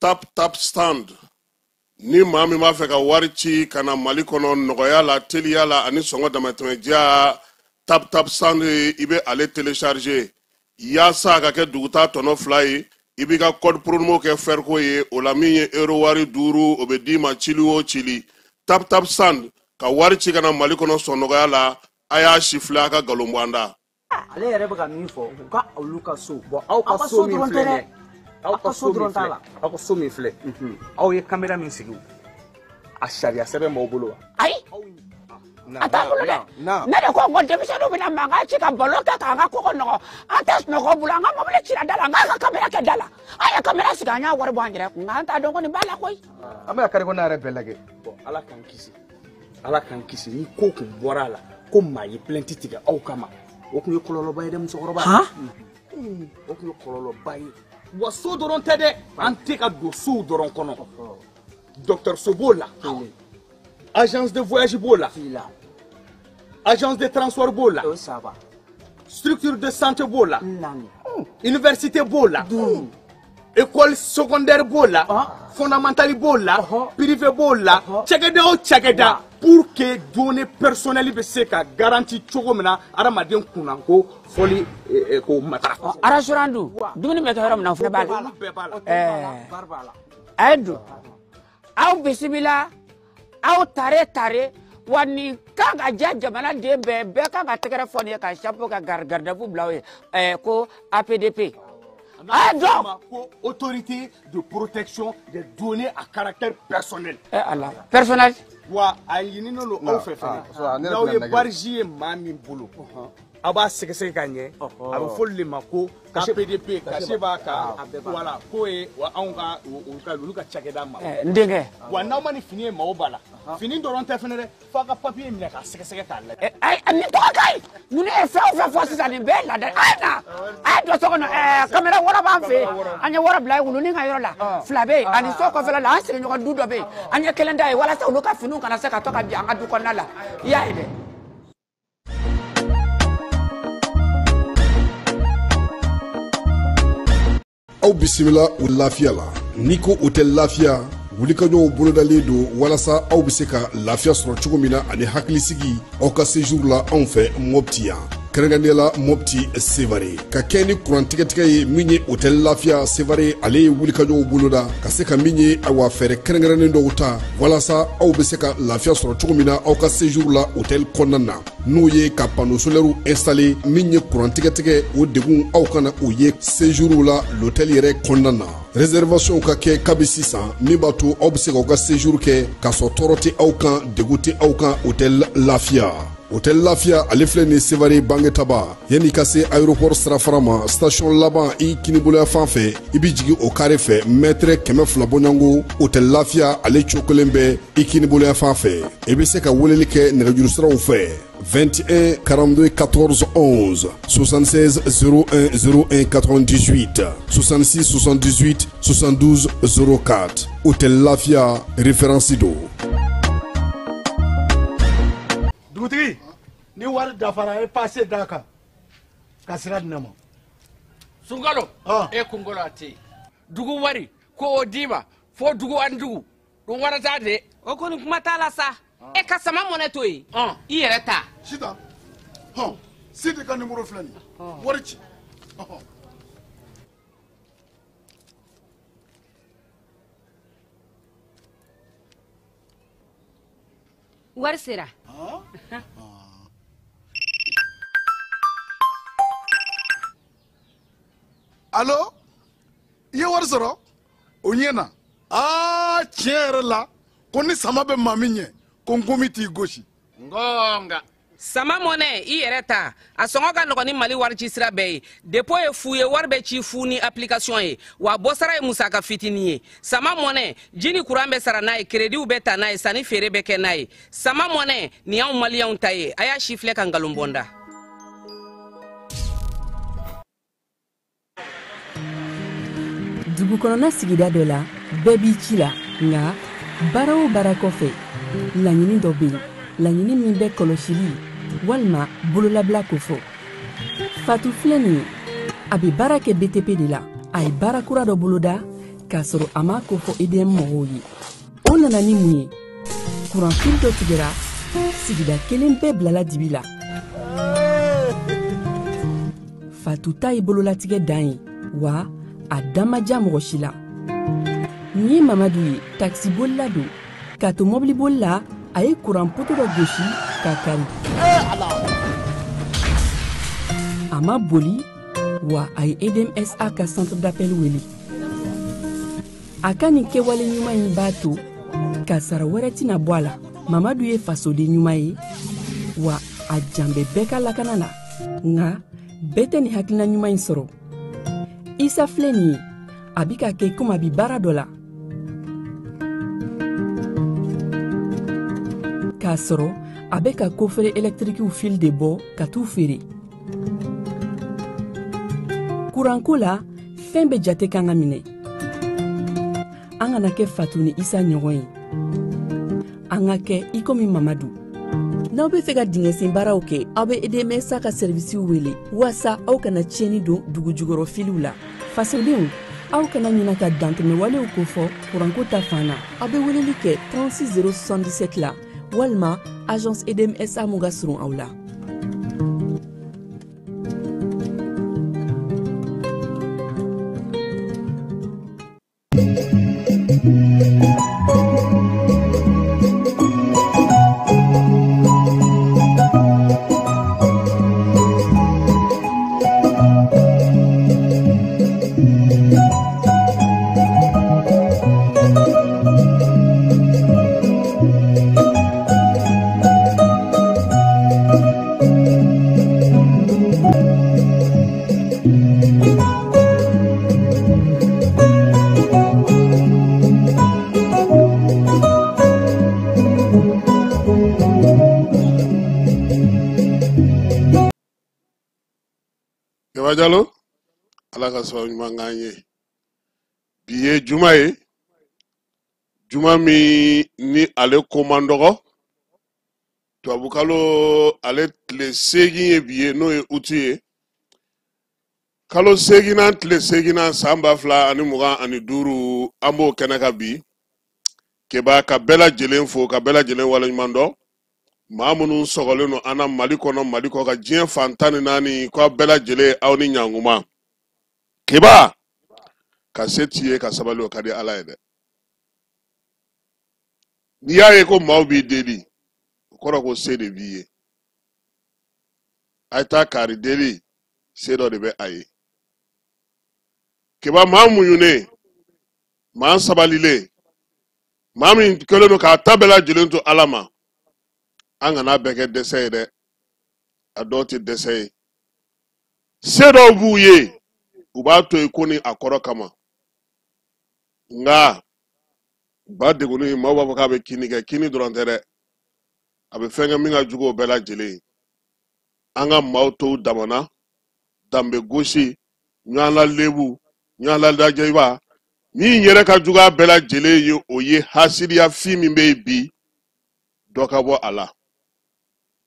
Tap Tap Send. Ni maa min b'a fɛ ka wari ci ka na Mali kɔnɔ nɔgɔya la, teliya la ani sɔngɔ damatɛmɛdiya, Tap Tap Send, i bɛ ale télécharger yaasa a ka kɛ duguta tɔnɔ 2 ye. I b'i ka code promo kɛ Ferco ye, o la min ye euro wari 5, o bɛ d'i ma cili o cili. Tap Tap Send ka wari ci ka na Mali kɔnɔ sɔn nɔgɔya la, a y'a sifilɛ a ka nkalon bɔ an da. Ale yɛrɛ bɛ ka min fɔ, u ka olu ka so. Bon, aw ka so min filɛ dɛ, aw ka so min filɛ, aw ka so min filɛ, aw ye caméra min sigi, a sariya sɛbɛn b'aw bolo wa? Ayi, a t'an bolo dɛ. Ne de ko n ko denmisɛnninw bɛna mankan ci ka balo kɛ k'an ka koko nɔgɔ, an tɛ sunɔgɔ bolo, an ka mobili cira da la, an k'an ka caméra kɛ da la. An ye caméra sigi, an y'a wari bɔ an yɛrɛ kun, nka an t'a dɔn ko nin b'a la koyi. An bɛ ka carré kɔnɔna yɛrɛ bɛɛ lajɛ. Bon, Ala k'an kisi, Ala k'an kisi, ni ko kun bɔra a la ko maa ye plainte tigɛ aw kama, o kun ye kɔlɔlɔba ye dɛ, musokɔrɔba. O kun ye kɔlɔlɔba ye. Wa so dɔrɔn tɛ dɛ, an tɛ ka don sow dɔrɔn kɔnɔ. Dɔgɔtɔrɔso b'o la, agence de voyage b'o la, agence de transport b'o la, structure de santé b'o la, université b'o la, école secondaire b'o la, fondamentale b'o la, privé b'o la, cakɛda o cakɛda, pour que données personnelles bɛ se ka garantie cogo min na hadamaden kunnanko fɔli k'o matarafa. Restaurant dun, dumuni bɛ kɛ yɔrɔ min na, o fana b'a la. A ye don, aw bisimila, aw tare tare. Wa nin kan ka diya jamanaden bɛɛ, bɛɛ kan ka tɛgɛrɛ fɔ nin ye ka chapeau ka garde-à-vous bila o ye, ko APDP. Ah, donc autorité de protection des données à caractère personnel. Eh Allah, personnel. Wa a ɲininen don aw fɛ fɛnɛ, n'aw ye barisi ye maa min bolo, aw b'a sɛgɛsɛgɛ ka ɲɛ, a bɛ fɔ olu de ma ko APDP, cachet b'a kan, voilà, k'o ye anw ka olu ka cakɛda ma. N denkɛ. Wa n'aw ma nin fini ye maaw ba la, fini dɔrɔn tɛ fɛnɛ dɛ, f'a ka papier minɛ k'a sɛgɛsɛgɛ k'a lajɛ. Ayi, nin tɔgɔ ka ɲi, ninnu ye fɛn o fɛn fɔ sisan, nin bɛɛ ye laada ye. A ye na, a ye don so kɔnɔ, caméra 6 b'an fɛ yen, an ye 6 bila yen, wulunin ka yɔrɔ la, 2 bɛ yen, ani so kɔfɛla la, an sigiɲɔgɔn du dɔ bɛ yen, an ye kelen da ye walasa olu ka finiw kana se ka to ka bin an ka du kɔnɔna la, i y'a ye dɛ. Aw bisimila o lafiya la. N'i ko hôtel lafiya, wulikajɔw bolodalen don walasa aw bɛ se ka lafiya sɔrɔ cogo min na ani hakilisigi aw ka séjour la anw fɛ Mopti yan, kɛrɛnkɛrɛnnenya la Mopti Sevare. Ka kɛ ni kuran tigɛtigɛ ye min ye hôtel lafiya Sevare, ale ye wulikajɔw boloda ka se ka min ye awa fɛɛrɛ kɛrɛnkɛrɛnnen dɔw ta walasa aw bɛ se ka lafiya sɔrɔ cogo min na aw ka séjour la hôtel kɔnɔna na, n'o ye ka panneau solaire installer min ye kuran tigɛtigɛ, o degun aw kana o ye séjour la l'hôtel yɛrɛ kɔnɔna na. Réservation ka kɛ kabi sisan min b'a to aw bɛ se k'aw ka séjour kɛ k'a sɔrɔ tɔɔrɔ tɛ aw kan, degun tɛ aw kan hôtel lafiya. Hôtel lafiya ale filɛ nin Sevare Bangetaba, yanni ka se aéroport sirafara ma, station laban i kiniboloya fan fɛ, i bɛ jigin o carré fɛ mètre 200 bɔɲɔgɔnko. Hôtel lafiya ale cogo kelen bɛ i kiniboloya fan fɛ. I bɛ se ka weleli kɛ nɛgɛjuru siraw fɛ 21 42 14 11, 76 01 01 98, 66 78 72 04. Hôtel Lafia référence don. Dugutigi, ni wari dafara, e passe d'a kan ka sira di ne ma. Sunkalo, e kunkolo a tɛ yen. Dugu wari ko o d'i ma fo dugu ani dugu dun wara t'a de. O kɔni kuma t'a la sa. E ka sama mɔnɛ to yen, i yɛrɛ ta. Sitan, hɔn, Sidi ka numéro filɛ nin ye, wari ci. Wari sera. Allo, i ye wari sɔrɔ? O ɲɛna. Aa, tiɲɛ yɛrɛ la, ko ni sama bɛ maa min ɲɛ, ko nkomi t'i gosi. Ngonga. Sama mɔnɛ, i yɛrɛ ta, a sɔngɔ ka nɔgɔn ni Mali wari ci sira bɛɛ ye. Dépôt ye fu ye, wari bɛ ci fu ni application ye, wa bɔsara ye musaka fitinin ye. Sama mɔnɛ, ji ni kuran bɛ sara n'a ye, créditw bɛ ta n'a ye, sanni feere bɛ kɛ n'a ye. Sama mɔnɛ nin y'anw maliyɛnw ta ye, a y'a si filɛ ka nkalon bɔ n da. Dugu kɔnɔna sigida dɔ la, bɛɛ b'i ci la, nka baara o baara kɔfɛ, laɲini dɔ bɛ yen, laɲini min bɛ kɔlɔsili walima bololabila kofɔ. Fatu filɛ nin ye, a bɛ baara kɛ BTP de la. A ye baara kura dɔ boloda. k'a sɔrɔ a m'a ko fɔ EDM mɔgɔw ye. O nana ni mun ye? Kuranfili dɔ tigɛra, sigida kelen bɛɛ bilala dibi la. Fatu ta ye bololatigɛ dan ye, wa a da ma diya mɔgɔ si la. Nin ye Mamadu ye, takisibolila don. K'a to mɔbiliboli la, a ye kuran poto dɔ gosi k'a kari. A ma boli, wa a ye EDMSA ka centre d'appel wele. A ka nin kɛwale ɲuman in b'a to kasara wɛrɛ tɛna bɔ a la. Mamadu ye fasoden ɲuman ye, wa a jan bɛ bɛɛ ka lakana la. Nka bɛɛ tɛ nin hakilina ɲuman in sɔrɔ. Isa filɛ nin ye, a bi ka kɛ komi a bi baara dɔ la, k'a sɔrɔ a bɛ ka kofere ɛlɛtirikiw fil de bɔ ka t'u feere. Kuranko la, fɛn bɛɛ jate kan ka minɛ. An kana kɛ Fatu ni Isa ɲɔgɔn ye, an ka kɛ i komi Mamadu. N'aw bɛ fɛ ka dingɛsen baaraw kɛ, aw bɛ EDMSA ka sɛrivisiw wele waasa aw kana tiɲɛni don dugu jukɔrɔ filiw la. Fasodenw, aw kana ɲina ka dantɛmɛwalew kofɔ kuranko ta fan na. Aw bɛ weleli kɛ 36 077 la walima agence EDMSA mun ka surun aw la. Keba Jalo, Ala ka sababu ɲuman k'an ye. Bi ye juma ye, juma min ni ale ko man dɔgɔ. Tubabukalo ale tile 8 ye bi ye, n'o ye uti ye. Kalo 8nan tile 8nan san 2025, an b'o kɛnɛ kan bi. Keba ka bɛɛ lajɛlen fo, ka bɛɛ lajɛlen waleɲuman dɔn. Maa minnu sɔgɔlen don an na Mali kɔnɔ, Mali kɔ kan, diɲɛ fan 14, k'aw bɛɛ lajɛlen aw ni ɲankuma. Keba, ka se t'i ye ka sabali, o ka di Ala ye dɛ. N'i y'a ye ko maaw b'i deli, o kɔrɔ ko se de b'i ye. A ye taa kari deli, se dɔ de bɛ a ye. Keba, maa muɲunen, maa sabalilen, maa min kɛlen don k'a ta bɛɛ lajɛlen to Ala ma, an kana bɛɛ kɛ dɛsɛ ye dɛ. A dɔw tɛ dɛsɛ ye. Se dɔw b'u ye, u b'a to yen ko ni a kɔrɔ kama. Nka ba degunni, maaw b'a fɔ k'a bɛ kini kɛ, kini dɔrɔn tɛ dɛ, a bɛ fɛn kɛ min ka jugu o bɛɛ lajɛlen ye. An ka maaw to damana, danbe gosi, ɲɔgɔn lalebu, ɲɔgɔn ladajɛba, min yɛrɛ ka jugu a bɛɛ lajɛlen ye, o ye hasidiya fin min bɛ yen bi, dɔ ka bɔ a la.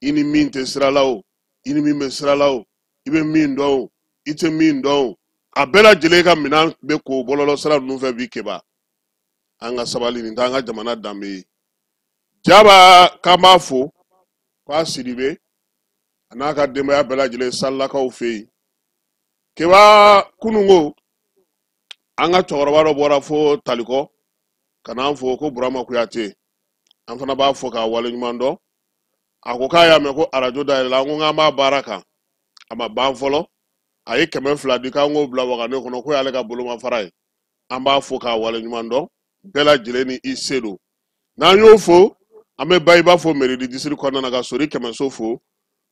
I ni min tɛ sira la o, i ni min bɛ sira la o, i bɛ min dɔn o, i tɛ min dɔn o, a bɛɛ lajɛlen ka minɛn bɛ ko bɔlɔlɔ sira ninnu fɛ bi. Keba, an ka sabali, nin t'an ka jamana danbe ye. Jaba, k'an b'a fo k'a Sidibe a n'a ka denbaya bɛɛ lajɛlen Salilakaw fɛ yen. Keba, kununko an ka cɛkɔrɔba dɔ bɔra fo Talikɔ ka n'an fo ko Burama Kuyate, an fana b'a fɔ k'a waleɲuman dɔn. A ko k'a y'a mɛn ko arajo dayɛlɛla, an ko k'an b'a baara kan, a ma ban fɔlɔ. A ye 200 di k'an k'o bila wagane kɔnɔ, k'o y'ale ka bolomafara ye. An b'a fo k'a waleɲuman dɔn, bɛɛ lajɛlen ni i se don. N'an y'o fo, an bɛ Bayiba fo Méridi district kɔnɔna na, ka Sori Kɛmɛso fo.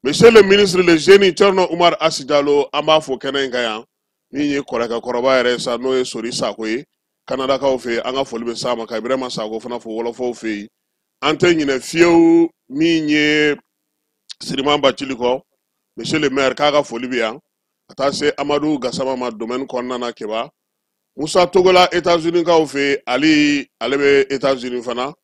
Monsieur le ministre le génie Thierno Oumar Assi Diallo, an b'a fo kɛnɛ in kan yan. Min ye kɔrɔkɛ kɔrɔba yɛrɛ ye sa, n'o ye Sori Sako ye Kanadakaw fɛ yen, an ka foli bɛ s'a ma. Ka Ibrahima Sako fana fo wɔlɔfɔw fɛ yen. An tɛ ɲinɛ fiyewu min ye Siriman Bacili kɔ, monsieur le maire, k'a ka foli bɛ yan. Ka taa se Amadu Gasama ma domaine kɔnɔna na. Keba, Musa Togola États-Unis kaw fɛ yen, Ali ale bɛ États-Unis fana.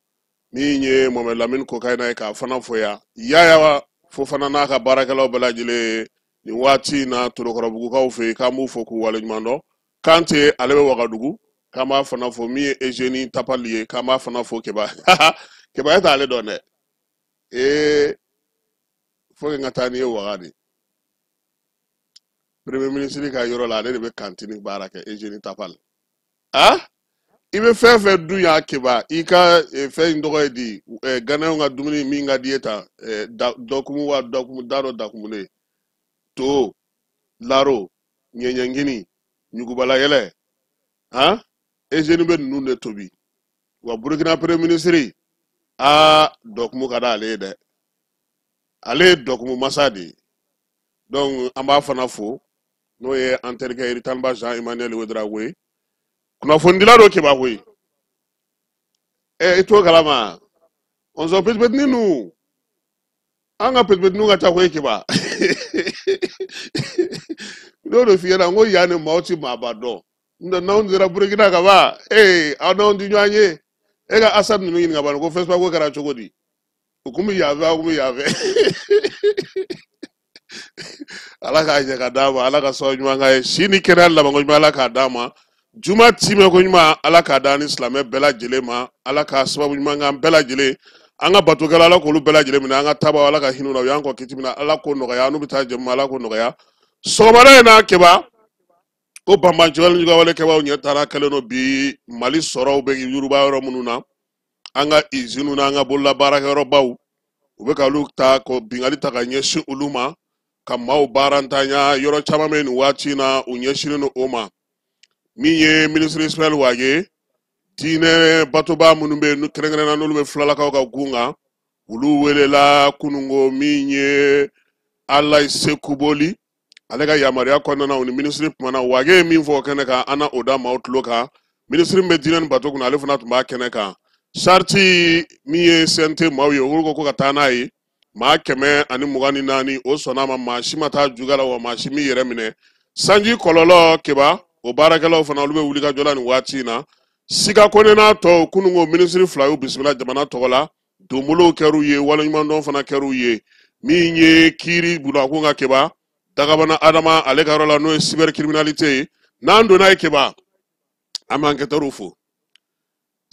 Min ye Mohamed Lamine Kokayina ye, k'a fana fo yan. Yaya Fofana n'a ka baarakɛlaw bɛɛ lajɛlen nin waati in na Torokɔrɔbugukaw fɛ yen, k'an b'u fo k'u waleɲuman dɔn. Kante ale bɛ Wagadugu. K'an b'a fana fo min ye Eugénie Tapali ye, k'an b'a fana fo Keba. Keba e t'ale dɔn dɛ. Ee, fo que n ka taa n'i ye waga de. Premier ministre ka yɔrɔ la, ale de bɛ cantine baara kɛ, Eugénie Tapali. Ah? I bɛ fɛn fɛn dun yan Keba, i ka fɛn in tɔgɔ ye di, Ghanaiens ka dumuni min ka di ye tan, dɔkumu wa dɔkumu, da dɔ dakumunen. To, laro, ɲɛɲɛngini, ɲugubala yɛlɛ. Han? Eugénie bɛ ninnu de tobi. Wa Burkina premier ministre, aa, dɔkumu ka d'ale ye dɛ. Ale ye dɔkumu masa de ye. Donc an b'a fana fo, n'o ye an terikɛ Iritanba Jean Emmanuel Ouedraogo ye. Kunnafonidila don Keba koyi. I t'o kalama? Ɔnzɔn petipetini ninnu, an ka petipetiniw ka ca koyi Keba. N'o de f'i ɲɛna n ko yan ni maaw ti maaba dɔn. N'o tɛ n'anw sera Burukina ka ban, ee, aw n'anw ti ɲɔgɔn ye. E ka Asad ninnu ɲininka bani ko FESPACO kɛra cogo di? U kun bɛ yan fɛ, aw kun bɛ yan fɛ. Ala k'a ɲɛ ka d'a ma, Ala ka sababu ɲuman k'a ye. Si ni kɛnɛya labanko ɲuman Ala k'a d'a ma. Juma timɛ ko ɲuman Ala k'a d'an ni silamɛ bɛɛ lajɛlen ma. Ala ka sababu ɲuman k'an bɛɛ lajɛlen. An ka batokɛla Ala k'olu bɛɛ lajɛlen minɛ, an ka tabaw Ala ka hinɛ u la, u y'an kɔ kiti min na Ala k'o nɔgɔya, an n'u bɛ taa jɛmu Ala k'o nɔgɔya. Sɔgɔmada in na Keba, ko banbanciwale ni jugawale kɛbaaw ɲɛ taara kɛlen don bi Mali sɔrɔw bɛ yuruba yɔrɔ minnu na, an ka iziniw n'an ka bolola baarakɛyɔrɔbaw, u bɛ ka olu ta ko binkanni ta ka ɲɛsin olu ma, ka maaw baarantanya yɔrɔ caman bɛ nin waati in na, u ɲɛsinnen don o ma. Min ye minisiri Ismaël Wague, diinɛ batoba minnu bɛ yen kɛrɛnkɛrɛnnenya n'olu bɛ filalakaw ka gun kan, olu welela kununko min ye Alayi Sekuboli ale ka yamaruya kɔnɔna na, u ni minisiri kumana. Wague ye min fɔ o kɛnɛ kan, an na o da maaw tulo kan. Minisiri min bɛ diinɛ ni bato kunna, ale fana tun b'a kɛnɛ kan. Sariti min ye CNT maaw ye, olu ko ko ka taa n'a ye maa 124, o sɔnna a ma, maa si ma taa juguya la, wa maa si m'i yɛrɛ minɛ. Sanji kɔlɔlɔ Keba, o baarakɛlaw fana olu bɛ wulikajɔ la nin waati in na. Sika Kone n'a tɔw, kununko minisiri fila y'u bisimila jamana tɔgɔ la, donbolow kɛr'u ye, waleɲumandɔn fana kɛr'u ye. Min ye kiiri bunakun ka Keba, Dagabana Adama ale ka yɔrɔ la, n'o ye cybercriminalité ye. N'an donna ye Keba, an bɛ enquêteurs fo.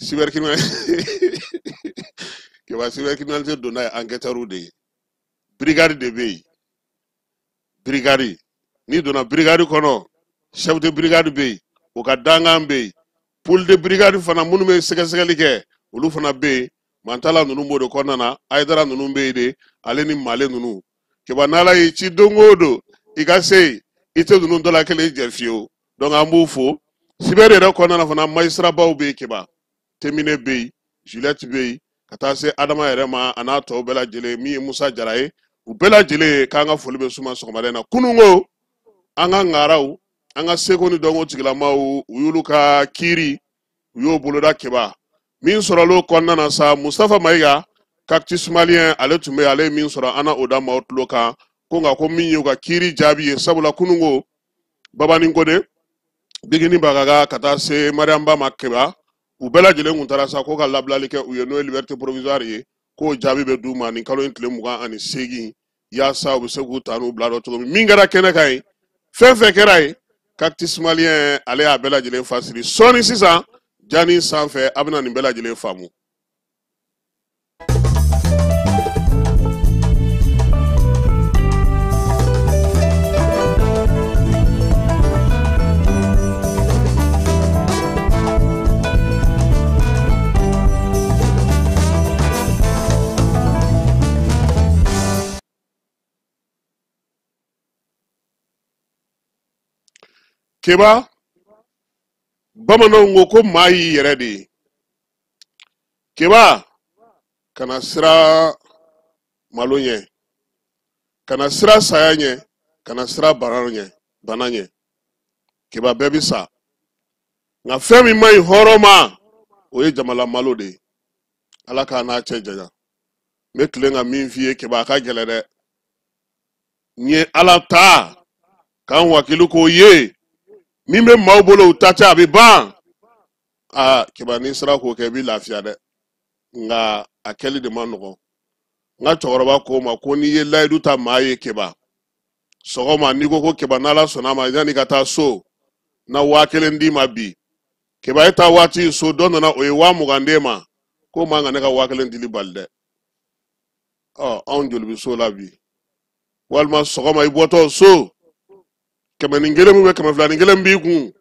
Cybercriminalité Keba, cybercriminalité donna ye enquêteurs de ye. Brigade de bɛ yen. Brigade, n'i donna brigade kɔnɔ, chef de brigade bɛ yen, o ka dankan bɛ yen. Pôle de brigade fana minnu bɛ sɛgɛsɛgɛli kɛ, olu fana bɛ yen. Mantala ninnu b'o de kɔnɔna na, Ayidara ninnu bɛ yen de, ale ni Male ninnu. Keba, n'Ala y'i ci don o don i ka se yen, i tɛ ninnu dɔ la kelen jɛ fiyewu. Donc an b'u fo. Cyber yɛrɛ kɔnɔna na fana, magistrabaw bɛ yen Keba, Temine bɛ yen, Juliette bɛ yen, ka taa se Adama yɛrɛ ma, a n'a tɔw bɛɛ lajɛlen, min ye Musa Jara ye, u bɛɛ lajɛlen k'an ka foli bɛ suma sɔgɔmada in na. Kununko, an ka ŋaraw, an ka seko ni dɔnko tigilamaw, u y'olu ka kiiri, u y'o boloda Keba. Min sɔrɔla o kɔnɔna na sa, Mustafa Mayiga, Cactus Malien, ale tun bɛ yen, ale ye min sɔrɔ, an na o da maaw tulo kan. Ko nka ko min y'u ka kiiri jaabi ye, sabula kununko, Babani Kone, Bigini Bagaga, ka taa se Mariam Ba ma Keba, u bɛɛ lajɛlen kun taara sa ko ka labilali kɛ u ye, n'o ye liberté provisoire ye, k'o jaabi bɛ d'u ma nin kalo in tile 28, yaasa u bɛ se k'u ta n'u bila dɔ cogo min. Min kɛra kɛnɛ kan ye, fɛn fɛn kɛra yen, Cactus Malien ale y'a bɛɛ lajɛlen fasiri. Sɔɔni sisan, jani sanfɛ, a bɛna nin bɛɛ lajɛlen faamu. Keba, bamananw ko ko maa y'i yɛrɛ de ye. Keba, kana siran malo ɲɛ, kana siran saya ɲɛ, kana siran bana ɲɛ, bana ɲɛ. Keba, bɛɛ bi sa, nka fɛn min man ɲi hɔrɔn ma, o ye jamana malo de ye. Ala k'a n'a cɛ janya. N bɛ tilen ka min f'i ye Keba, a ka gɛlɛn dɛ. N ye Ala ta k'an wakili k'o ye, min bɛ maaw bolo u ta tɛ, a bɛ ban. Aa Keba, n'i sera k'o kɛ, i bɛ lafiya dɛ. Nka a kɛli de man nɔgɔn. N ka cɛkɔrɔba ko n ma ko n'i ye layidu ta maa ye Keba, sɔgɔma n'i ko ko Keba, n'Ala sɔnna a ma, yanni ka taa so, na 1000 d'i ma bi. Keba e taa waati so dɔ nana o ye 20,000 d'e ma k'o man ka ne ka 5.000 dili bali dɛ. Ɔ anw joli bɛ so la bi? Walima sɔgɔma i bɔtɔ so 101 min bɛ 201 b'i kun,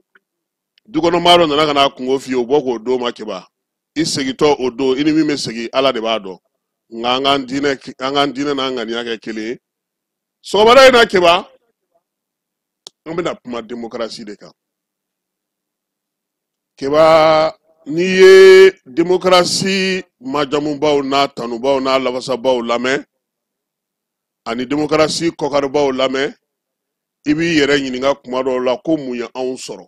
dukɔnɔmaa dɔ nana ka n'a kungo f'i ye, o bɔ k'o d'o ma. Keba, i segintɔ o don, i ni min bɛ segin Ala de b'a dɔn. Nka an k'an diinɛ n'an ŋaniya kɛ kelen ye. Sɔgɔmada in na Keba, an bɛna kuma demokarasi de kan. Keba, n'i ye demokarasi majamubaw n'a tanubaw n'a lafasabaw lamɛn ani demokarasi kɔkaribaw lamɛn, i b'i yɛrɛ ɲininka kuma dɔw la ko mun ye anw sɔrɔ.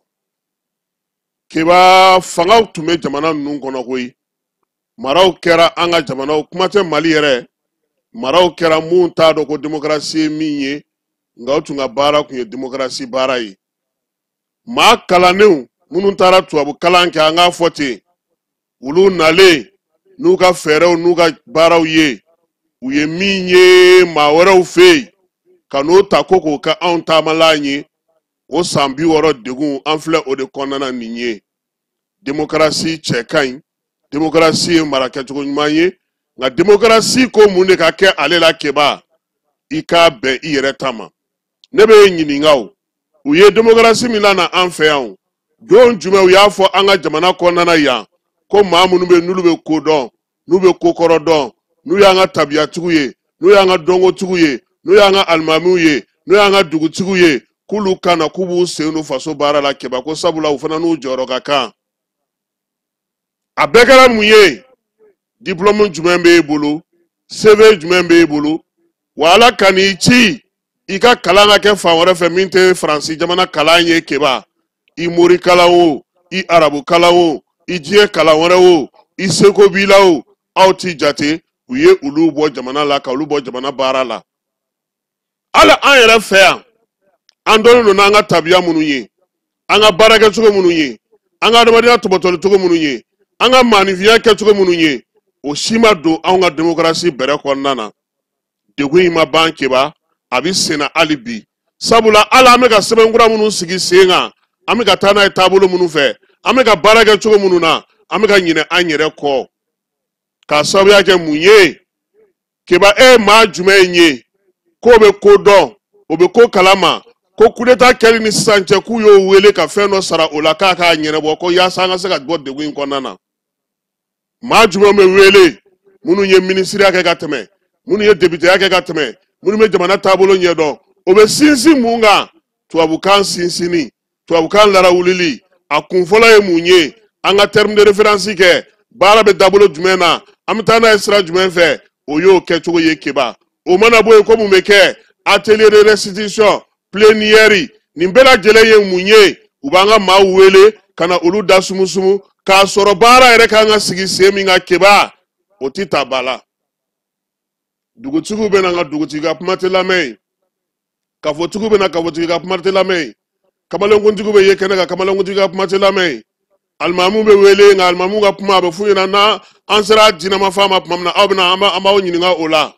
Keba, fangaw tun bɛ jamana ninnu kɔnɔ koyi, maraw kɛra an ka jamanaw, kuma tɛ Mali yɛrɛ, maraw kɛra mun t'a dɔn ko demokarasi ye min ye, nka o tun ka baara tun ye demokarasi baara ye. Maa kalannenw minnu taara tubabu kalan kɛ, an k'a fɔ ten, olu nalen n'u ka fɛɛrɛw n'u ka baaraw ye, u ye min ye maa wɛrɛw fɛ yen ka n'o ta ko k'o kɛ anw taamalan ye. O san 60 degun an filɛ o de kɔnɔna na nin ye. Demokarasi cɛ ka ɲi, demokarasi ye mara kɛcogo ɲuman ye, nka demokarasi ko mun de ka kɛ ale la Keba, i k'a bɛn i yɛrɛ ta ma. Ne bɛ ɲininka o, u ye demokarasi min lana an fɛ yan o, don jumɛn u y'a fɔ an ka jamana kɔnɔna na yan ko maa minnu bɛ n'olu bɛ ko dɔn, n'u bɛ ko kɔrɔ dɔn, n'u y'an ka tabiyatigiw ye, n'u y'an ka dɔnkotigiw ye, n'u y'an ka alimamiw ye, n'u y'an ka dugutigiw ye, k'olu ka na k'u b'u sen don faso baara la Keba, ko sabula u fana n'u jɔyɔrɔ ka kan. A bɛɛ kɛra mun ye? Diplôme jumɛn b'e bolo? CV jumɛn b'e bolo? Wa Ala ka n'i ci i ka kalan ka kɛ fan wɛrɛ fɛ min tɛ Faransi jamana kalan ye Keba, i mori kalan o, i arabu kalan o, i diɲɛ kalan wɛrɛ o, i seko b'i la o, aw ti jate. U ye olu bɔ jamana la, ka olu bɔ jamana baara la. Hali an yɛrɛ fɛ yan, an dɔnnen don n'an ka tabiya minnu ye, an ka baarakɛcogo minnu ye, an ka adamadenya tɔbɔtɔli cogo minnu ye, an ka maanifinya kɛcogo minnu ye, o si ma don anw ka demokarasi bɛrɛ kɔnɔna na. Degun in ma ban Keba, a bɛ senna hali bi. Sabula hali an bɛ ka sɛbɛnkura minnu sigi sen kan, an bɛ ka taa n'a ye taabolo minnu fɛ, an bɛ ka baara kɛ cogo minnu na, an bɛ ka ɲinɛ an yɛrɛ kɔ. K'a sababuya kɛ mun ye? Keba, e ye maa jumɛn ye k'o bɛ ko dɔn, o bɛ ko kalama, ko kudeta kɛli ni sisan cɛ k'u y'o wele ka fɛn dɔ sara o la k'a k'a ɲɛnabɔ ko yaasa an ka se ka bɔ degun in kɔnɔna na? Maa jumɛn bɛ wele minnu ye minisiriya kɛ ka tɛmɛ, minnu ye depiteya kɛ ka tɛmɛ, minnu bɛ jamana taabolo ɲɛdɔn, o bɛ sinsin mun kan? Tubabukan sinsinni, tubabukan larawulili, a kun fɔlɔ ye mun ye? An ka terme de référence kɛ, baara bɛ dabolo jumɛn na, an bɛ taa n'a ye sira jumɛn fɛ, o y'o kɛcogo ye Keba. O mana bɔ yen, ko mun bɛ kɛ? Atelier de restitution, plénière, nin bɛɛ lajɛlen ye mun ye? U b'an ka maaw wele ka na olu da sumusumu k'a sɔrɔ baara yɛrɛ kan ka sigi sen min kan Keba, o ti ta ba la. Dugutigiw bɛ na, nka dugutigi ka kuma tɛ lamɛn yen. Kafotigiw bɛ na, kafotigi ka kuma tɛ lamɛn yen. Kamalenkuntigiw bɛ ye kɛnɛ kan, kamalenkuntigi ka kuma tɛ lamɛn yen. Alimamuw bɛ wele, nka alimamuw ka kuma a bɛ f'u ɲɛna n'a an sera jinɛmafan ma tuma min na, aw bɛna an b'aw ɲininka o la.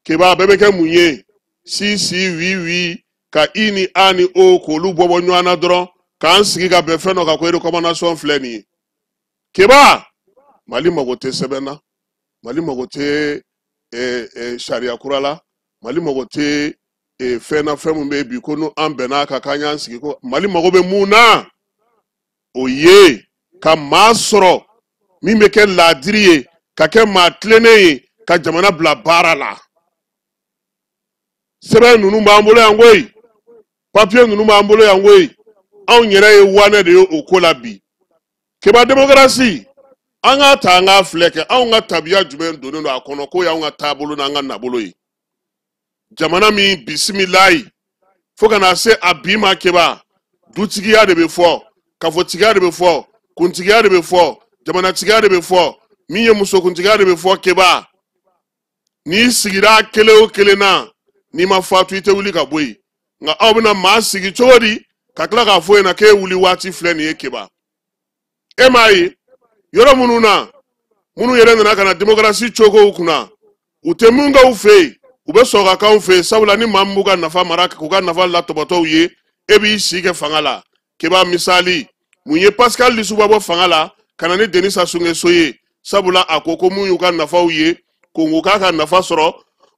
Keba, a bɛɛ bɛ kɛ mun ye? Si si wi wi ka i ni a ni o k'olu bɔ bɔ ɲɔgɔn na dɔrɔn k'an sigi ka bɛn fɛn dɔ kan ko recommandation filɛ nin ye. Keba, Mali mago tɛ sɛbɛn na, Mali mago tɛ sariya kura la, Mali mago tɛ fɛn na, fɛn min bɛ bi ko n'an bɛn'a kan k'an y'an sigi ko Mali mago bɛ mun na? O ye ka maa sɔrɔ min bɛ kɛ laadiri ye, ka kɛ maa tilennen ye, ka jamana bila baara la. Sɛbɛn ninnu b'an bolo yan koyi, papiye ninnu b'an bolo yan koyi, anw yɛrɛ ye wanɛ de ye o ko la bi. Keba, demokarasi, an k'a ta an k'a filɛ kɛ, anw ka tabiya jumɛn donnen don a kɔnɔ k'o y'anw ka taabolo n'an ka nabolo ye? Jamana min bisimilayi fo ka na se a bi ma Keba, dutigiya de bɛ fɔ, kafotigiya de bɛ fɔ, kuntigiya de bɛ fɔ, jamanatigiya de bɛ fɔ, min ye musokuntigiya de bɛ fɔ Keba. N'i sigira kelen o kelen na, n'i ma fatu i tɛ wuli ka bɔ yen. Nka aw bɛna maa sigi cogo di ka tila k'a fɔ ɲɛna k'e wuli waati filɛ nin ye Keba? E m'a ye yɔrɔ minnu na, minnu yɛrɛ nana ka na demokarasi cogow kunna, u tɛ mun kɛ u fɛ yen, u bɛ sɔrɔ ka k'anw fɛ yen. Sabula ni maa min b'u ka nafa mara k'u ka nafa latɔbɔtɔw ye, e b'i si kɛ fanga la. Keba, misali, Mun ye Pascal Lissouba bɔ fanga la ka na ni Denis Sassou Nguesso ye? Sabula a ko ko mun y'u ka nafaw ye, Kongo k'a ka nafa sɔrɔ,